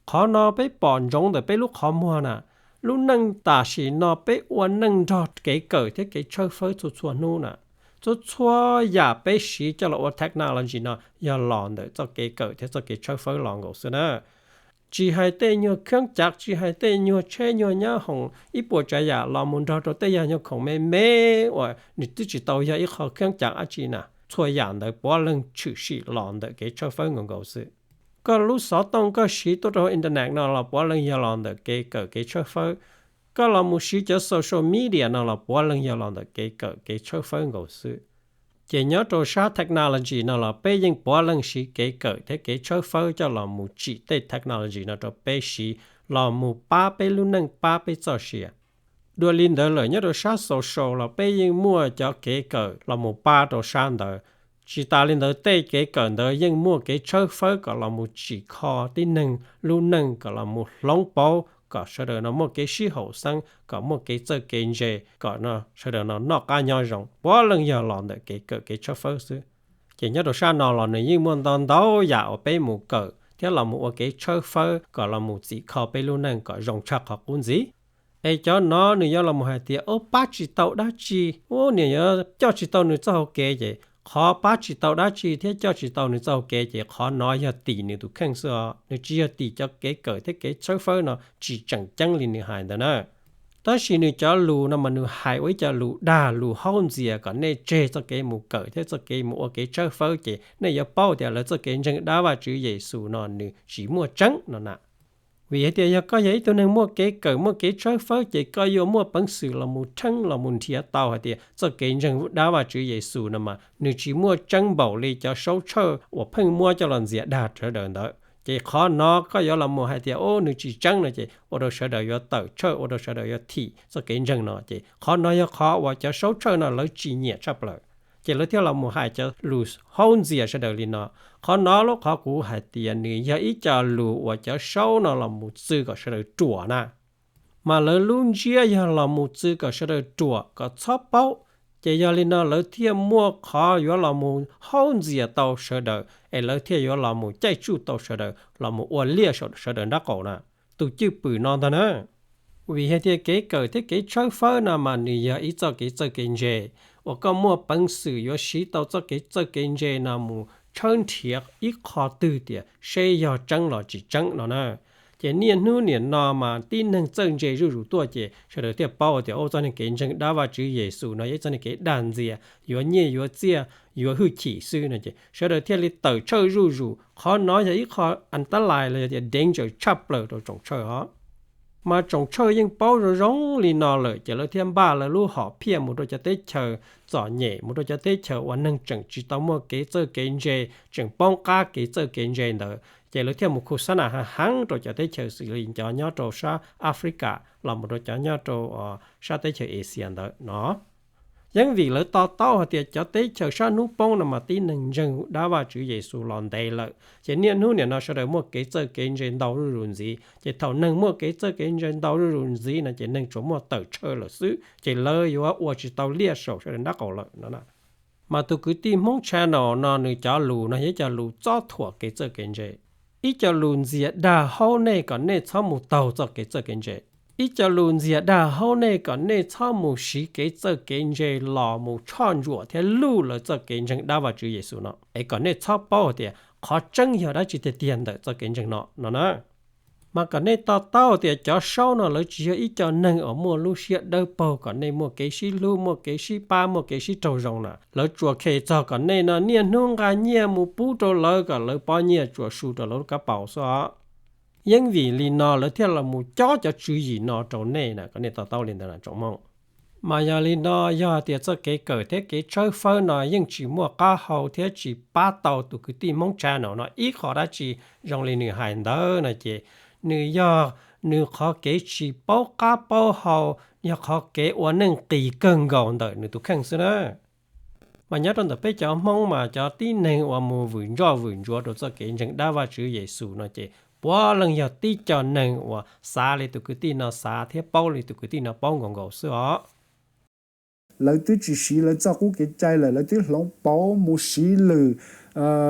Qhov no peb pom ntsoov ntawm peb lub qhov muag na. Lub neej tam sim no peb ua neej nrog kev kawm thiab kev tshawb fawb txhua txhua hnub na. Txhua txhua yam peb siv coj los ua technology no yog los ntawm txoj kev kawm thiab txoj kev tshawb fawb los nkaus xwb na. Tsis hais tej nyuag kheeb cav, tsis hais tej nyuag tsheb nyuag nyab hoom, ib puas tsav yam los mus nrog rau tej yam nyuag khoom me me uas nws twb tsis tau yog ib qho kheeb cav dab tsi na, txhua yam ntawd puav leej tshwm sim los ntawm kev tshawb fawb nkaus nkaus xwb. Koj lub xov tooj koj siv tuaj rau internet no los puav leej yog los ntawm kev kawm kev tshawb fawb. Koj los mus siv cov social media no los puav leej yog los ntawm kev kawm kev tshawb fawb nkaus xwb. Ces nyob rau sab technology no los peb yeej puav leej siv kev kawm thiab kev tshawb fawb coj los mus tsim tej technology no rau peb siv los mus pab peb lub neej pab peb txoj sia. Dua li ntawd lawm nyob rau sab social los peb yeej muaj cov kev kawm los mus pab rau sab ntawd. Tsis tas li ntawd tej kev kawm ntawd yeej muaj kev tshawb fawb kom los mus tsim kho tib neeg lub neej kom los mus hloov pauv kom sawv daws no muaj kev sib haum xeeb kom muaj kev txawj kev ntse kom sawv daws no noj qab nyob zoo puav leej yog los ntawm kev kawm kev tshawb fawb xwb. Ces nyob rau sab no los nws yeej muaj ntau ntau yam uas peb mus kawm thiab los mus ua kev tshawb fawb kom los mus txim kho peb lub neej kom zoo tshaj qhov qub ntxiv. Es cov no nws yuav los mus hais tias ub pab tsis tau dab tsi, ub nws yuav coj tsis tau nws txoj hau kev ces qhov pab tsis tau dab tsi thiab coj tsis tau nws txoj hau kev ces qhov no yog tim nws tus kheej xwb os, nws tsis yog tim cov kev kawm thiab kev tshawb fawb no tsis tseem ceeb li nws hais ntawd na. Tab sis nws cov lus no mas nws hais ua ib co lus dag lus haub ntxias kom nej tseg txoj kev mus kawm thiab txoj kev mus ua kev tshawb fawb ces nej yuav paub tias lawv txoj kev ntseeg dab Vajtswv Yexus no nws tsis muaj tseeb no na. Vim hais tias yog koj yog ib tug neeg muaj kev kawm muaj kev tshawb fawb ces koj yuav muaj peev xwm los mus theej los mus nrhiav tau hais tias txoj kev ntseeg dab Vajtswv Yexus no mas nws tsis muaj tseeb npaum li cov saub tshawj uas pheej muab coj los ntxias dag sawv daws ntawd. Ces qhov no koj yuav los mus hais tias ub nws tsis tseeb no ces ua rau sawv daws yuav tawm tsawj ua rau sawv daws yuav thim txoj kev ntseeg no ces qhov no yog qhov uas cov saub tshawj no lawv tsis nyiam tshaj plaws. Ces lawv thiaj los mus hais cov lus haub ntxias sawv daws li no. Qhov no lub qhov kuv hais tias nws yog ib co lus uas cov saub no los mus txwv kom sawv daws ruam na. Mas lawv lub ntsiab yog los mus txwv kom sawv daws ruam kom txhob paub. Ces yog li no lawv thiaj muaj qhov yuav los mus haub ntxias tau sawv daws es lawv thiaj yuav los mus caij tsuj tau sawv daws los mus ua liaj saum sawv daws nraub qaum na. Tus cwj pwm no ntag na. Vim hais tias kev kawm thiab kev tshawb fawb no mas nws yog ib txoj kev txawj kev ntse uas koj muaj peev xwm yuav siv tau txoj kev txawj kev ntse no mus tshawb nrhiav ib qho twg tias seb yog tseeb los tsis tseeb no na. Ces niaj hnub nim no mas tib neeg txawj ntse zuj zus tuaj ces sawv daws thiaj paub tias ub txoj neeg kev ntseeg dab Vajtswv Yexus no yog ib txoj neeg kev dag ntxias, yuav nyiaj yuav txiaj, yuav hwj chim xwb no ces sawv daws thiaj li tawm tsawj zuj zus. Qhov no yog ib qho antalais los yog tias danger tshaj plaws rau tsoom tsawj os. Mas tsoom tsawj yeej paub zoo zoo li no lawm ces lawv thiaj npaj lawv lub hom phiaj mus rau cov teb chaws txom nyem, mus rau cov teb chaws uas neeg tseem tsis tau muaj kev txawj kev ntse, tseem poob qab kev txawj kev ntse ntawd, ces lawv thiaj mus khu xab nas heev heev rau cov teb chaws xws li cov nyob rau sab Africa los mus rau cov nyob rau sab teb chaws Asia ntawd no. Yeej vim lawv to taub hais tias cov teb chaws sab hnub poob no mas tib neeg ntseeg dab Vajtswv Yexus los ntev lawm, ces niaj hnub nim no sawv daws muaj kev txawj kev ntse ntau zuj zus ntxiv. Ces thaum neeg muaj kev txawj kev ntse ntau zuj zus ntxiv no ces neeg tsuas muaj tawm tsawj lawm xwb, ces lawv yuav ua tsis tau liaj saum sawv daws nraub qaum lawm no. Mas tus kwv tij Hmoob channel no nws cov lus no yog ib co lus txob thuam kev txawj kev ntse. Ib co lus ntxias dag haub nej kom nej txhob mus taug txoj kev txawj kev ntse. Ib co lus ntxias dag haub nej kom nej txhob mus siv kev txawj kev ntse los mus tshoj ntsuam thiab luj lawv txoj kev ntseeg dab Vajtswv Yexus no, es kom nej txhob paub tias qhov tseeb yog dab tsi tiag tiag ntawm txoj kev ntseeg no no na. Mas kom nej to taub tias cov saub no lawv tsis yog ib co neeg uas muaj lub siab dawb paug kom nej muaj kev sib hlub, muaj kev sib pab, muaj kev sib raug zoo na. Lawv tsuas khes txog kom nej no niaj hnub nqa nyiaj mus pub rau lawv kom lawv pob nyiaj tsuas su rau lawv lub kab paus xwb os. Yeej vim li no lawv thiaj los mus cob cov tswv yim no rau nej na, kom nej to taub li ntawd na tsoom Hmoob. Mas yog li no, yog tias txoj kev kawm thiab kev tshawb fawb no yeej tsis muaj qab hau thiab tsis pab tau tus kwv tij Hmoob channel no ib qho dab tsi zoo li nws hais ntawd no ces nws yog nws qhov kev tsis paub qab paub hau, yog qhov kev ua neej qis kawg nkaus ntawm nws tus kheej xwb na. Mas nyob rau ntawm peb cov Hmoob mas cov tib neeg uas mus vwm ntsoj vwm ntsuav rau txoj kev ntseeg dab Vajtswv Yexus no ces puav leej yog tib co neeg uas xav li tus kwv tij no xav thiab paub li tus kwv tij no paub nkaus nkaus xwb os. Lawv twb tsis siv lawv txoj qub kev cai lawm, lawv twb hloov pauv mus siv lwm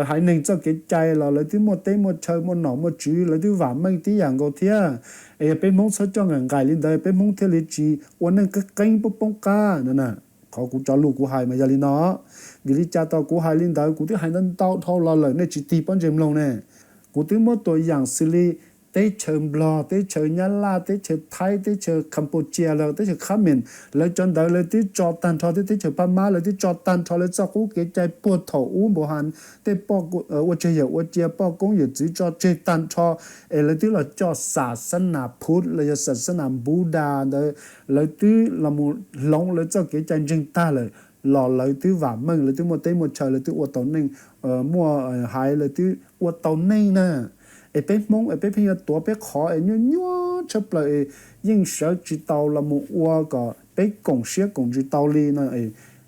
haiv neeg txoj kev cai los lawv twb muaj teb muaj chaw muaj nom muaj tswv, lawv twb vam meej tib yam nkaus thiab. Es yog peb Hmoob txhob coj nqaim nqaim li ntawd peb Hmoob thiaj li tsis ua neej qeeb qeeb poob poob qab no na. Qhov kuv cov lus kuv hais mas yog li no. Vim li cas tau kuv hais li ntawd, kuv twb hais ntau ntau dhau los lawm nej tsis tig pob ntseg mloog ne. Kuv twb muab tua yam xws li teb chaws Nplog, teb chaws Nyab Laj, teb chaws Thaib, teb chaws Cambodia los teb chaws Khmer, lawv cov ntawd lawv twb tso tag nrho thiab, teb chaws Phab Mab lawv twb tso tag nrho lawv txoj qub kev cai puag thaum ub npaum has, tej poj ua tseg yawm ua cia, poj koob yawm txwv tso tseg tag nrho, es lawv twb los coj xas xab nas Phuv los yog xas xab nas Npuda ntawd, lawv twb los mus hloov lawv txoj kev cai ntseeg tag lawm, los lawv twb vam meej, lawv twb muaj teb muaj chaw, lawv twb ua tau neej, muaj haiv, lawv twb ua tau neej na. Es peb Hmoob es peb pheej yuav tuav peb qhov es nyuaj nyuaj tshaj plaws es yeej sawv tsis tau los mus ua kom peb koom siab koom ntsws tau li no.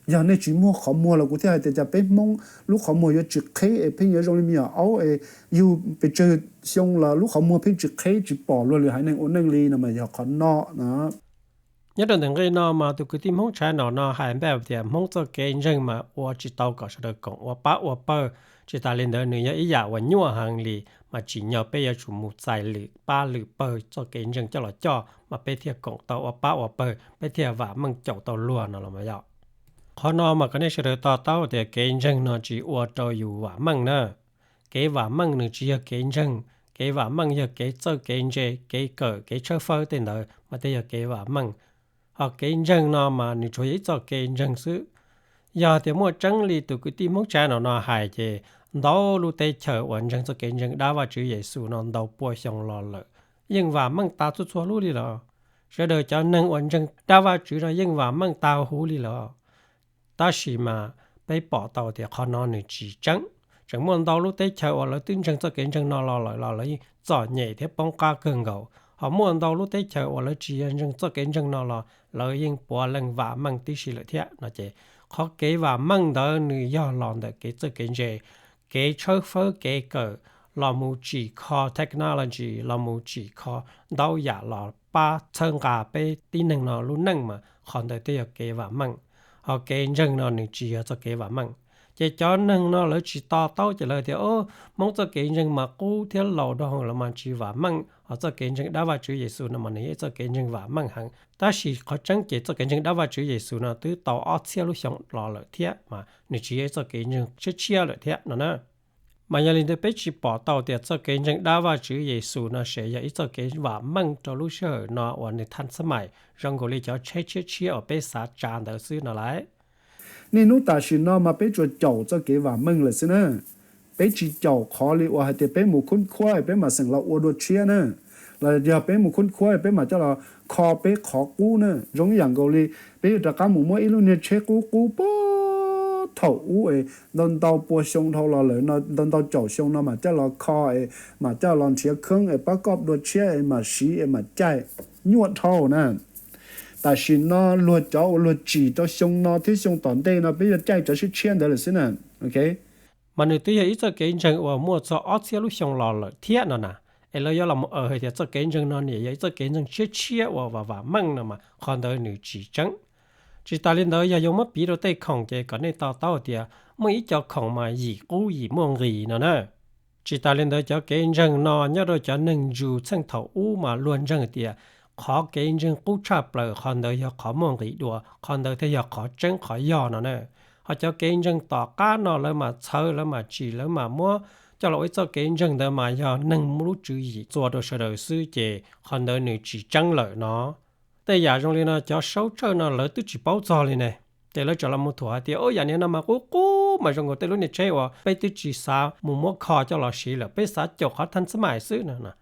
Yog nej tsis muag qhov muag los kuv thiaj hais tias cas peb Hmoob lub qhov muag yuav tsis qheb es pheej yuav zoo li me nyuam aub es yug pes tsawg xyoo los lub qhov muag pheej tsis qheb tsis pom luag lwm haiv neeg ua neej li no mas yog qhov no na. Nyob rau ntawm nqe no mas tus kwv tij Hmoob China no hais npaj tias Hmoob txoj kev ntseeg mas ua tsis tau kom sawv daws koom ua pab ua pawg. Tsis tas li ntawd nws yog ib yam uas nyuaj heev li, mas tsim nyog peb yuav tsum mus txais lwm pab lwm pawg txoj kev ntseeg coj los coj mas peb thiaj koom tau ua pab ua pawg, peb thiaj vam meej caum tau luag no los mas yog. Qhov no mas kom nej sawv daws to taub tias kev ntseeg no tsis ua rau yus vam meej na. Kev vam meej nws tsis yog kev ntseeg, kev vam meej yog kev txawj kev ntse, kev kawm kev tshawb fawb tej ntawd mas thiaj yog kev vam meej. Ho kev ntseeg no mas nws tsuas yog ib txoj kev ntseeg xwb. Yog tias muaj tseeb li tus kwv tij Hmoob China no hais ces ntau lub teb chaws uas ntseeg txoj kev ntseeg dab Vajtswv Yexus no ntau pua xyoo los lawm yeej vam meej tas txhua txhua lub li los. Sawv daws cov neeg uas ntseeg dab Vajtswv no yeej vam meej tas huv li los. Tab sis mas peb pom tau tias qhov no nws tsis tseeb. Tseem muaj ntau lub teb chaws uas lawv twb ntseeg txoj kev ntseeg no los lawm los lawv yeej txom nyem thiab poob qab kawg nkaus. Ho muaj ntau lub teb chaws uas lawv tsis yog ntseeg txoj kev ntseeg no los lawv yeej puav leej vam meej tib si lawm thiab no ces qhov kev vam meej ntawd nws yog los ntawm kev txawj kev ntse, kev tshawb fawb kev kawm, los mus tsim kho technology, los mus tsim kho ntau yam los pab txhawb nqa peb tib neeg no lub neej mas qhov ntawd thiaj yog kev vam meej. Ho kev ntseeg no nws tsis yog txoj kev vam meej. Ces cov neeg no lawv tsis to taub ces lawv tias, Hmoob txoj kev ntseeg mas qub thiab laus dhau lawm mas tsis vam meej, ho txoj kev ntseeg dab Vajtswv Yexus no mas nws yog ib txoj kev ntseeg vam meej heev. Tab sis qhov tseeb ces txoj kev ntseeg dab Vajtswv Yexus no twb tau ob txhiab lub xyoo los lawm thiab mas nws tsis yog ib txoj kev ntseeg tshiab tshiab lawm thiab no na. Mas yog li ntawd peb tsis pom tau tias txoj kev ntseeg dab Vajtswv Yexus no ces yog ib txoj kev vam meej rau lub sij hawm no uas nws thaj xab mais zoo nkaus li cov tsheb tshiab tshiab uas peb xav tsa ntawd xwb no lauj. Niaj hnub tam sim no mas peb tsuas caum txoj kev vam meej lawm xwb na. Peb tsis caum qhov li uas hais tias peb mus khub khuab peb mam xeem los ua dua tshiab na, los yog peb mus khub khuab peb mam coj los kho peb qhov qub na. Zoo ib yam nkaus li peb yuav rov qab mus muab ib lub niag tsheb qub qub puag thaum ub es ntau ntau pua xyoo dhau los lawm no, ntau ntau caum xyoo no mam coj los kho es mam coj los nrhiav kheeb es pab koj dua tshiab es mam siv es mam caij, nyuaj dhau na. Tam sim no luag cov uas luag tsim rau xyoo no thiab xyoo tom ntej no peb yuav caij cov tshiab tshiab ntawd lawm xwb na. Ok, mas nws twb yog ib txoj kev ntseeg uas muaj txog ob txhiab lub xyoo los lawm thiab no na. Es lawv yuav los mus aws hais tias txoj kev ntseeg no nws yog ib txoj kev ntseeg tshiab tshiab uas vam vam meej no mas qhov ntawd nws tsis tseeb. Tsis tas li ntawd yog yuav muab piv rau tej khoom ces kom nej to taub tias muaj ib co khoom mas yim qub yim muaj nqis no na. Tsis tas li ntawd cov kev ntseeg no nyob rau cov neeg Jews txheej thaum ub mas luag ntseeg tias qhov kev ntseeg qub tshaj plaws qhov ntawd yog qhov muaj nqis dua, qhov ntawd thiaj yog qhov tseeb qhov yog no na. Ho cov kev ntseeg tom qab no lawv mam txhawv lawv mam tsim lawv mam muab coj los ua ib txoj kev ntseeg ntawd mas yog neeg muaj lub tswv yim txua rau sawv daws xwb ces qhov ntawd nws tsis tseeb lawm no. Tej yam zoo li no cov saub tsawj no lawv twb tsis paub txog li ne. Ces lawv tseem los mus thuam hais tias, Ub, yam niag no mas qub qub mas zoo nkaus tej lub niag tsheb uas peb twb tsis xav mus muab kho coj los siv lawm, peb xav caum qhov thaj xab mais xwb no.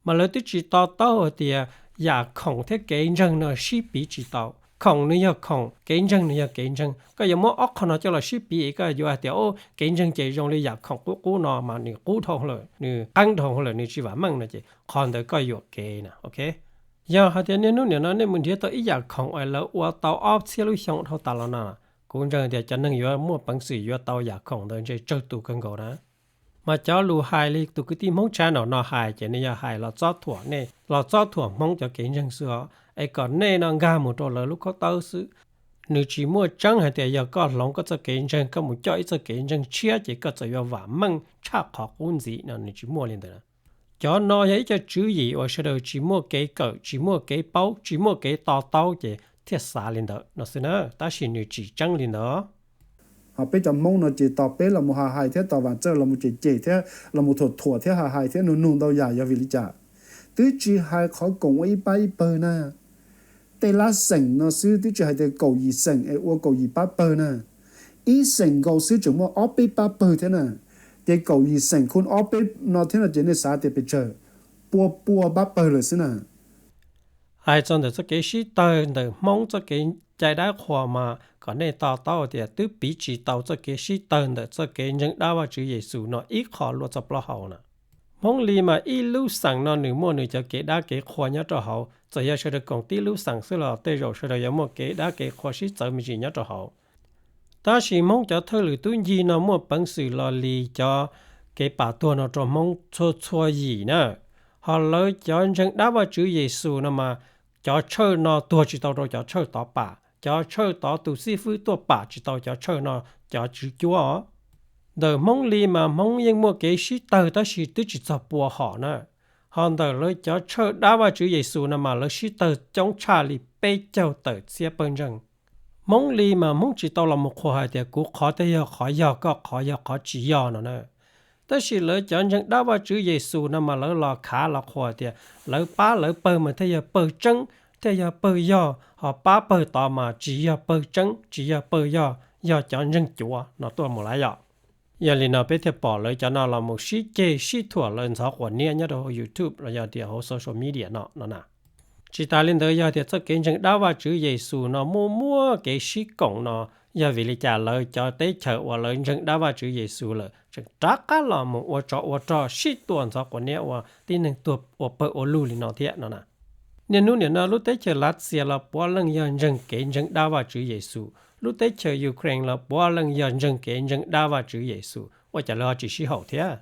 Mas lawv twb tsis to taub hais tias yam khoom thiab kev ntseeg no sib piv tsis tau. Khoom nws yog khoom, kev ntseeg nws yog kev ntseeg. Koj yuav muab ob qho no coj los sib piv es koj yuav hais tias, Ub, kev ntseeg ces zoo li yam khoom qub qub no mas nws qub dhau lawm, nws qeeb dhau lawm, nws tsis vam meej no ces qhov ntawd koj yuam kev na, ok. Yog hais tias niaj hnub nim no nej mus nrhiav tau ib yam khoom es lawv ua tau ob txhiab lub xyoo dhau tas los no, kuv ntseeg tias cov neeg yuav muaj peev xwm yuav tau yam khoom ntawd ntshe tsawg tus kawg nkaus na. Mas cov lus hais li tus kwv tij Hmoob Channel no hais ces nws yog hais los txob thuam nej, los txob thuam Hmoob cov kev ntseeg xwb os, es kom nej no nkag mus rau lawv lub khaub tawb xwb. Nws tsis muaj tseeb hais tias yog koj hloov koj txoj kev ntseeg koj mus coj ib txoj kev ntseeg tshiab ces koj txawm yuav vam meej tshaj qhov qub ntxiv no, nws tsis muaj li ntawd. Cov no yog ib co tswv yim uas sawv daws tsis muaj kev kawm, tsis muaj kev paub, tsis muaj kev to taub ces thiaj xav li ntawd no xwb na, tab sis nws tsis tseeb li ntawd. Ho peb cov Hmoob no ces tos peb los mus hais hais thiab tos Vam Txawj los mus cem cem thiab los mus thuam thuam thiab hais hais thiab nug nug ntau yam yog vim li cas? Twb tsis hais qhov koom ua ib pab ib pawg na. Tej lab xeem no xwb twb tsis hais tias kaum yim xeem es ua kaum yim pab pawg na. Ib xeem nkaus xwb tseem muaj ob peb pab pawg thiab na. Ces kaum yim xeem khun ob peb no thiab no ces nej xav tias pes tsawg? Pua pua pab pawg lawm xwb na. Hais txog ntawm txoj kev sib tawg ntawm Hmoob txoj kev cai dab qhuas mas kom nej to taub tias twb piv tsis tau txoj kev sib tawg ntawm txoj kev ntseeg dab Vajtswv Yexus no ib qho luaj txoj plaub hau na. Hmoob Lis mas ib lub xeem no nws muaj nws cov kev dab kev qhua nyob rau hauv, txawm yog sawv daws koom tib lub xeem xwb los tej zaum sawv daws yuav muaj kev dab kev qhua sib txawv me ntsis nyob rau hauv. Tab sis Hmoob cov thawj lwm tub ncig no muaj peev xwm los lis cov kev pam tuag no rau Hmoob txhua txhua yim na. Ho lawv cov ntseeg dab Vajtswv Yexus no mas cov tshawj no tuag tsis tau rau cov tshawj tod pam, cov tshawj tod tus xib fwb tuaj pam tsis tau cov tshawj no cov tswv cuab os. Ntawm Hmoob Lis mas Hmoob yeej muaj kev sib tawg tab sis twb tsis txog pua hom na. Ho ntawm lawv cov tshawj dab Vajtswv Yexus no mas lawv sib tawg coob tshaj li peb caug tawm txhiab pawg ntseeg. Hmoob Lis mas Hmoob tsis tau los mus qhuas hais tias kuv qhov thiaj yog qhov yog, koj qhov yog qhov tsis yog no na. Tab sis lawv cov ntseeg dab Vajtswv Yexus no mas lawv los khav los qhuas tias lawv pab lawv pawg mas thiaj yog pawg tseeb, thiaj yog pawg yog, ho pab pawg tod mas tsis yog pawg tseeb, tsis yog pawg yog, yog cov ntseeg cuav no tuaj mus lawm yom. Yog li no peb thiaj pom lawv cov no los mus sib ceg sib thuam lawv ntxhov quas niab nyob rau hauv YouTube los yog tias hauv social media no no na. Tsis tas li ntawd yog tias txoj kev ntseeg dab Vajtswv Yexus no muaj muaj kev sib koom no, yog vim li cas lawv cov teb chaws uas lawv ntseeg dab Vajtswv Yexus lawm tseem rov qab los mus ua tsov ua rog sib tua ntxhov quas niab ua tib neeg tuag ua pawg ua lug li no thiab no na. Niaj hnub nim no lub teb chaws Lav Xias los puav leej yog ntseeg kev ntseeg dab Vajtswv Yexus, lub teb chaws Ukraine los puav leej yog ntseeg kev ntseeg dab Vajtswv Yexus, ua cas lawv ho tsis sib haum thiab?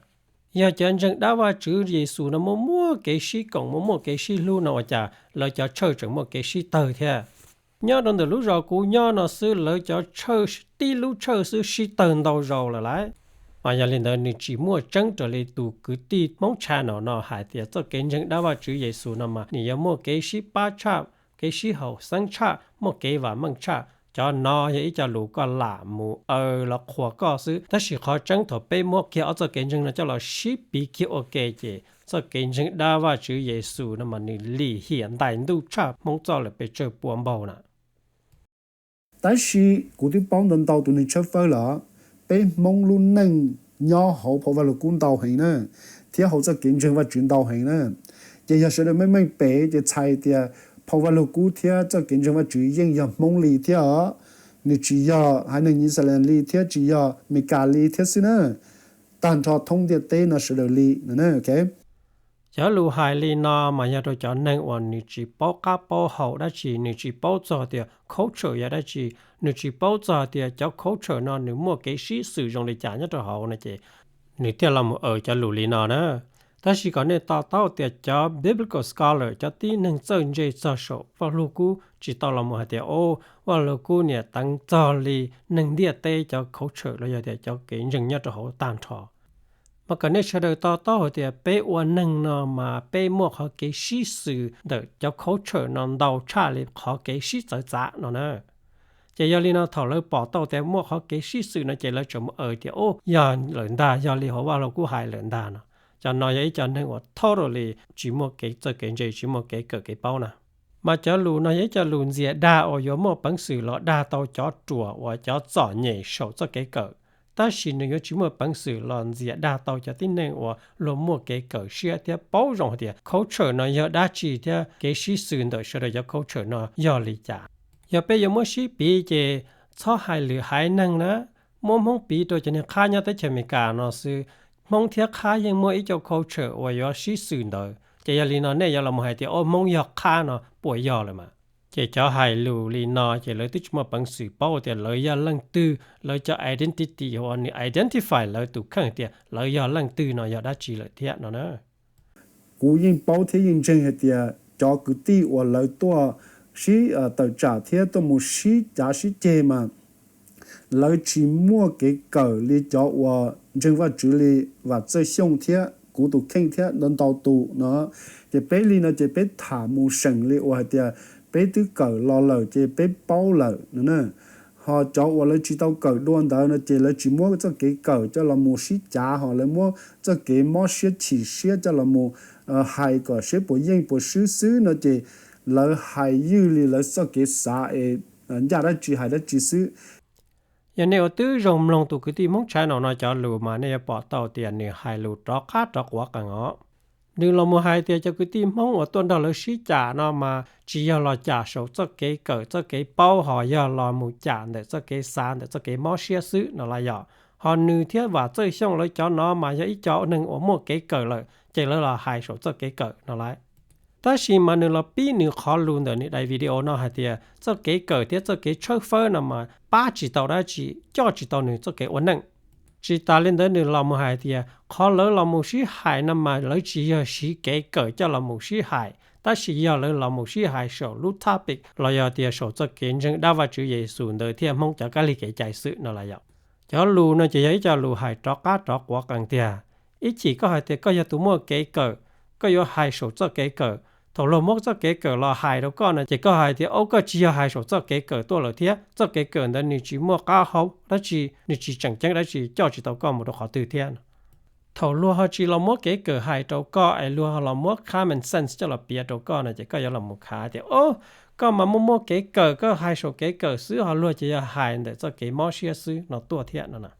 Yog cov ntseeg dab Vajtswv Yexus no muaj muaj kev sib koom, muaj muaj kev sib hlub no ua cas lawv cov tshawj tseem muaj kev sib tawg thiab? Nyob rau ntawm lub zos kuv nyob no xwb lawv cov tshawj tib lub tshawj xwb sib tawg ntau zaus lawm lauj. Mas yog li ntawd nws tsis muaj tseeb raws li tus kwv tij Hmoob Tsha no no hais tias txoj kev ntseeg dab Vajtswv Yexus no mas nws yuav muaj kev sib pab tshaj, kev sib haum xeeb tshaj, muaj kev vam meej tshaj. Cov no yog ib co lus koj lam mus aws los qhuas koj xwb, tab sis qhov tseeb thaum peb muab kiag ob txoj kev ntseeg no coj los sib piv kiag ua ke ces txoj kev ntseeg dab Vajtswv Yexus no mas nws lim hiam ntais ntuj tshaj Hmoob txoj lawm pes tsawg pua npaug na. Tab sis kuv twb paub ntau ntau tus neeg tshawb fawb lawm, peb Hmoob lub neej nyob hauv phau Vaj Lug Kub ntau heev na, thiab hauv txoj kev ntseeg Vajtswv ntau heev na. Ces yog sawv daws meej meej pem ces txhais tias phau Vaj Lug Kub thiab txoj kev ntseeg Vajtswv yeej yog Hmoob li thiab os. Nws tsis yog haiv neeg Yixalayees li thiab tsis yog Meskas li thiab xwb na. Tag nrho thoob ntiaj teb no sawv daws li no. Cov lus hais li no mas yog rau cov neeg uas nws tsis paub qab paub hau dab tsi, nws tsis paub txog tias culture yog dab tsi, nws tsis paub txog tias cov culture no nws muaj kev sib xwm zoo li cas nyob rau hauv no ces nws thiaj los mus aws cov lus li no na. Tab sis kom nej to taub tias cov biblical scholar, cov tib neeg txawj ntse txog saum Vaj Lug Kub tsis tau los mus hais tias o, Vaj Lug Kub niam teev txog li neeg ntiaj teb cov culture los yog tias cov kev ntseeg nyob rau hauv tag nrho. Mas kom nej sawv daws to taub hais tias peb ua neeg no mas peb muaj qhov kev sib xws ntawm cov culture no ntau tshaj li qhov kev sib txawv txav no na. Ces yog li no thaum lawv pom tau tias muaj qhov kev sib xws no ces lawv tseem mus aws tias o, yog lawm ntag, yog li hauv Vaj Lug Kub hais lawm ntag no. Cov no yog ib co neeg uas totally tsis muaj kev txawj kev ntse, tsis muaj kev kawm kev paub na. Mas cov lus no yog ib co lus ntxias dag uas yuav muaj peev xwm los dag tau cov ruam uas cov txom nyem saum txoj kev kawm, tab sis nws yuav tsis muaj peev xwm los ntxias dag tau cov tib neeg uas luag muaj kev kawm siab thiab paub zoo hais tias culture no yog dab tsi thiab kev sib xws ntawm sawv daws cov culture no yog li cas. Yog peb yuav muab sib piv ces txhob hais lwm haiv neeg na, muab Hmoob piv rau cov neeg qhab nyob teb chaws Amelikas no xwb. Hmoob thiab qhab yeej muaj ib co culture uas yuav sib xws ntawd, ces yog li no nej yuav los mus hais tias o Hmoob yog qhab no puas yog lawm mas. Ces cov hais lus li no ces lawv twb tsis muaj peev xwm paub tias lawv yog leej twg, lawv cov identity uas nws identify lawv tus kheej tias lawv yog leej twg no yog dab tsi lawm thiab no na. Kuv yeej paub thiab yeej ntseeg hais tias cov kwv tij uas lawv tuaj sib tawm tsam thiab tuaj mus sib cav sib ceg mas lawv tsis muaj kev kawm li cov uas ntseeg Vajtswv li Vam Txawj Xyooj thiab kuv tus kheej thiab ntau ntau tus no. Ces peb li no ces peb tham mus seem li uas hais tias peb twb kawm los lawm ces peb paub lawm no na. Ho cov uas lawv tsis tau kawm dua ntawd no ces lawv tsis muab txoj kev kawm coj los mus sib cav, ho lawv muab txoj kev mob siab chim siab coj los mus hais kom seb puas yeej puas swb xwb no ces lawv hais ywj li lawv txoj kev xav es ncaj dab tsi hais dab tsi xwb. Yog nej ua tib zoo mloog tus kwv tij Hmoob Channel no cov lus mas nej yuav pom tau tias nws hais lus rov qab rov quav qees os. Nws los mus hais tias cov kwv tij Hmoob uas tuaj nrog lawv sib cam no mas tsis yog los cam saum txoj kev kawm txoj kev paub, ho yog los mus cam ntawm txoj kev xav ntawm txoj kev mob siab xwb no lawm yom. Ho nws thiab Vam Txawj Xyooj lawv cov no mas yog ib co neeg uas muaj kev kawm lawm ces lawv los hais saum txoj kev kawm no lawm. Tab sis mas nws los pib nws qhov lus ntawm nws daim video no hais tias txoj kev kawm thiab txoj kev tshawb fawb no mas pab tsis tau dab tsi, coj tsis tau nws txoj kev ua neej. Tsis tas li ntawd nws los mus hais tias qhov lawv los mus sib hais no mas lawv tsis yog siv kev kawm coj los mus sib hais, tab sis yog lawv los mus sib hais saum lub topic los yog tias saum txoj kev ntseeg dab Vajtswv Yexus ntawd thiab Hmoob cov kab lig kev cai xwb no lawm yom. Cov lus no ces yog ib co lus hais rov qab rov quav qees tiag. Ib chim koj hais tias koj yog tus muaj kev kawm, koj yuav hais saum txoj kev kawm. Thaum luag muab txoj kev kawm los hais rau koj no ces koj hais tias, o, koj tsis yog hais saum txoj kev kawm tuaj lawm thiab, txoj kev kawm ntawd nws tsis muaj qab hau dab tsi, nws tsis tseem ceeb dab tsi, coj tsis tau koj mus rau qhov twg thiab. Thaum luag ho tsis los muab kev kawm hais rau koj es luag ho los muab common sense coj los piav rau koj no ces koj yuav los mus khav tias, o, koj mas muaj muaj kev kawm, koj hais saum kev kawm xwb, ho luag ces yog hais ntawm txoj kev mob siab xwb no tuaj thiab no na.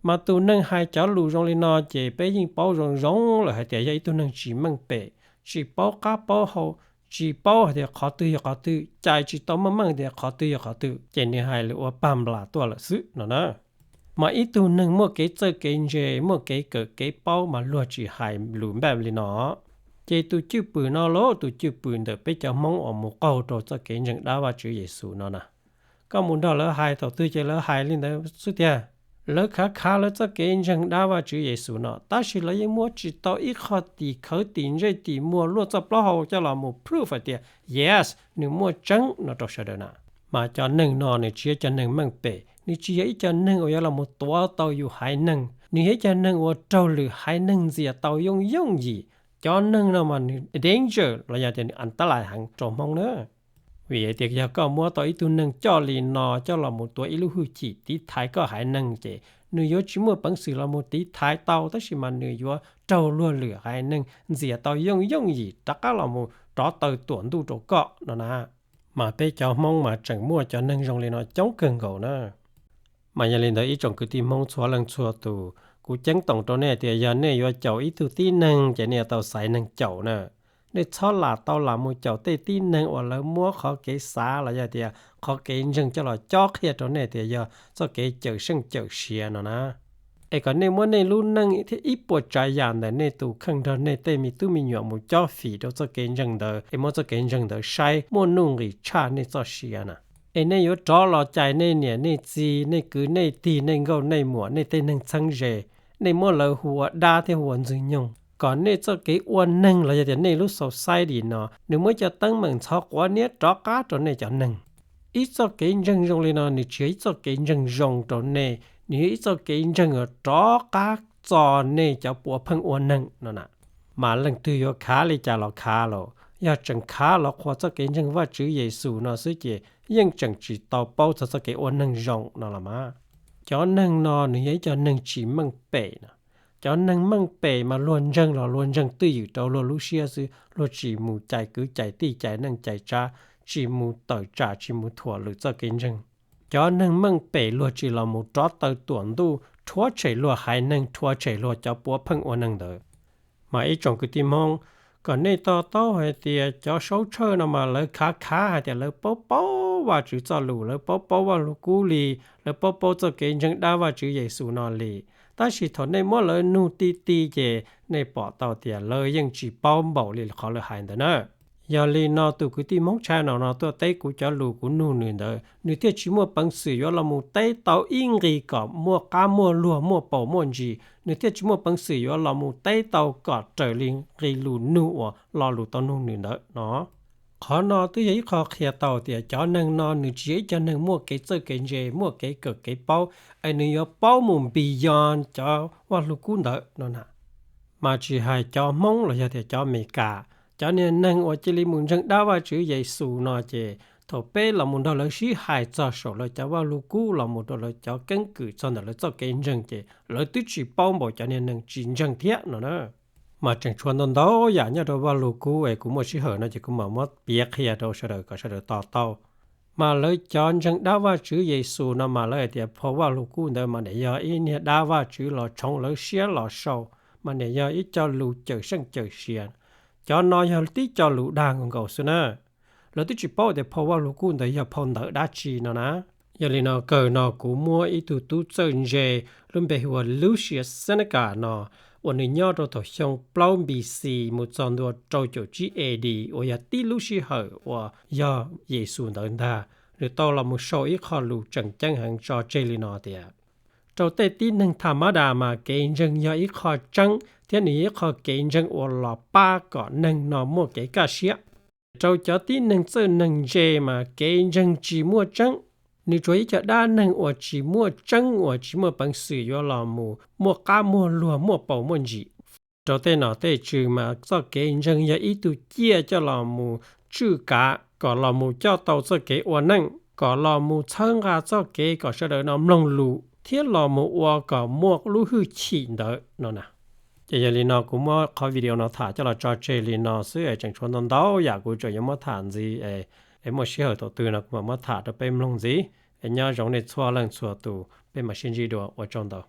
Mas tus neeg hais cov lus zoo li no ces peb yeej paub zoo zoo lawm hais tias yog ib tug neeg tsis meej pem, tsis paub qab paub hau, tsis paub hais tias qhov twg yog qhov twg, cais tsis tau meej meej tias qhov twg yog qhov twg, ces nws hais lus ua pag nplas tuaj lawm xwb no na. Mas ib tug neeg muaj kev txawj kev ntse, muaj kev kawm kev paub mas luag tsis hais lus npaj li no. Ces tus cwj pwm no los tus cwj pwm ntawm peb cov Hmoob uas mus qaug rau txoj kev ntseeg dab Vajtswv Yexus no na, koj mus nrog lawv hais thaum twg ces lawv hais li ntawd xwb tiag. Lawv khav khav lawv txoj kev ntseeg dab Vajtswv Yexus no tab sis lawv yeej muab tsis tau ib qho tim khawv tim ntsej tim muag luaj txoj plaub hau coj los mus proof hais tias yes, nws muaj tseeb no rau sawv daws na. Mas cov neeg no nws tsis yog cov neeg meej pem, nws tsis yog ib co neeg uas yuav los mus tuav tau yus haiv neeg, nws yog ib co neeg uas raug lwm haiv neeg ntxias tau yooj yooj yim. Cov neeg no mas nws danger los yog tias nws an tab lais heev rau Hmoob na. Vim hais tias yog koj muab tau ib tug neeg coj li no coj los mus tuav ib lub hwj chim tiv thaiv koj haiv neeg ces nws yuav tsis muaj peev xwm los mus tiv thaiv tau, tab sis mas nws yuav raug luag lwm haiv neeg ntxias tau yooj yooj yim rov qab los mus rov taw tuam ntuj rau koj no na. Mas peb cov Hmoob mas tseem muaj cov neeg zoo li no coob kawg nkaus na. Mas yog li ntawd ib tsoom kwv tij Hmoob txhua leej txhua tus, kuv ceeb toom rau nej tias yog nej yuav caum ib tug tib neeg ces nej yuav tau xaiv neeg caum na. Nej txhob lam tau lam mus caum tej tib neeg uas lawv muab qhov kev xav los yog tias qhov kev ntseeg coj los cob qhia rau nej tias yog txoj kev cawm seej cawm siav no na. Es kom nej muab nej lub neej thiab ib puas tsav yam ntawm nej tus kheej nrog nej tej me tub me nyuam mus cob fim rau txoj kev ntseeg ntawd es muab txoj kev ntseeg ntawd saib muaj nuj nqis tshaj nej txoj sia na. Es nej yuav rov los cais nej niam nej txiv, nej kwv nej tij, nej nkauj nej muam, nej tej neeg txheeb ze, nej muab lawv hu ua dab thiab hu ua ntxwg nyoog, kom nej txoj kev ua neeg los yog tias nej lub society no nws muab cov teeb meem ntxhov quav niab rov qab rau nej cov neeg. Ib txoj kev ntseeg zoo li no nws tsis yog ib txoj kev ntseeg zoo rau nej, nws yog ib txoj kev ntseeg uas rov qab txo nej cov puav pheej ua neeg no na. Mas leej twg yuav khav li cas los khav los, yog tseem khav los qhuas txoj kev ntseeg Vajtswv Yexus no xwb ces yeej tseem tsis tau paub txog txoj kev ua neeg zoo no los mas. Cov neeg no nws yog ib co neeg tsis meej pem no. Cov neeg meej pem mas luag ntseeg los luag ntseeg twj ywm rau luag lub siab xwb, luag tsis mus cais kwv cais tij cais neej cais tsab, tsis mus tawm tsam tsis mus thuam lwm txoj kev ntseeg. Cov neeg meej pem luag tsis los mus rov taw tuam ntuj rhuav tshem luag haiv neeg, rhuav tshem luag cov puav pheej ua neeg ntawd. Mas ib tsoom kwv tij Hmoob, kom nej to taub hais tias cov saub tshawj no mas lawv khav khav hais tias lawv paub paub Vajtswv txoj lus, lawv paub paub Vaj Lug Kub li, lawv paub paub txoj kev ntseeg dab Vajtswv Yexus no li. Tab sis thaum nej muab lawv nug ti ti ces nej pom tau tias lawv yeej tsis paub npaum li qhov lawv hais ntawd na. Yog li no tus kwv tij Hmoob channel no tuaj teb kuv cov lus kuv nug nws ntawd, nws thiaj tsis muaj peev xwm yuav los mus teb tau ib nqi kom muaj qab muaj luag muaj paus muaj ntsis, nws thiaj tsis muaj peev xwm yuav los mus teb tau kom raws li nqi lus nug uas lo lus tau nug nws ntawd no. Qhov no twb yog ib qho qhia tau tias cov neeg no nws tsis yog ib co neeg muaj kev txawj kev ntse, muaj kev kawm kev paub, es nws yuav paub mus beyond cov Vaj Lug Kub ntawd no na. Mas tsis hais cov Hmoob los yog tias cov Amelikas, cov niag neeg uas cia li mus ntseeg dab Vajtswv Yexus no ces Thaum peb los mus nrog lawv sib hais txog saum lawv cov vaj lug kub los mus rau lawv cov keeb kwm txog ntawm lawv txoj kev ntseeg ces lawv twb tsis paub npaum cov niag neeg tsis ntseeg thiab no na. Mas tseem tshuav ntau ntau yam nyob rau vaj lug kub es kuv muaj sij hawm no ces kuv mam muab piav qhia rau sawv daws kom sawv daws to taub. Mas lawv cov ntseeg dab Vajtswv Yexus no mas lawv hais tias phau vaj lug kub ntawd mas niam yog ib niag dab Vajtswv los tshoov lawv siab los sau, mas niam yog ib co lus cawm seej cawm sia. Cov no yog tib co lus dag nkaus xwb na. Lawv twb tsis paub tias phau vaj lug kub ntawd yog phau ntawv dab tsi no na. Yog li no kawg no kuv muab ib tug tub txawj ntse lub npe hu ua Lucius Seneca no, uas nws nyob rau thaum xyoo plaub B C mus txog ntua rau caum tsib A D, uas yog tib lub sij hawm uas yog Yexus ntawd ntag, nws tau los mus sau ib qho lus tseem ceeb heev tso tseg li no tias, rau tej tib neeg tha mab das mas kev ntseeg yog ib qho tseeb thiab nws yog ib qho kev ntseeg uas los pab kom neeg no muaj kev kaj siab. Rau cov tib neeg txawj neeg ntse mas kev ntseeg tsis muaj tseeb, nws tsuas ib co dab neeg uas tsis muaj tseeb uas tsis muaj peev xwm yuav los mus muaj qab muaj luag muaj paus muaj ntsim. Rau tej nom tej tswv mas txoj kev ntseeg yog ib tug ciaj coj los mus tswj kav kom los mus coj tau txoj kev ua neej, kom los mus txhawb nqa txoj kev kom sawv daws no mloog lus thiab los mus ua kom muaj lub hwj chim ntawd no na. Ces yog li no kuv muab qhov video no tham coj los tso tseg li no xwb es tseem tshuav ntau ntau yam kuv tseem yuav muab tham ntxiv es, es muaj sij hawm thaum twg no kuv mam muab tham rau peb mloog ntxiv. Es nyob zoo nej txhua leej txhua tus, peb mam sib ntsib dua, ua tsaug ntau.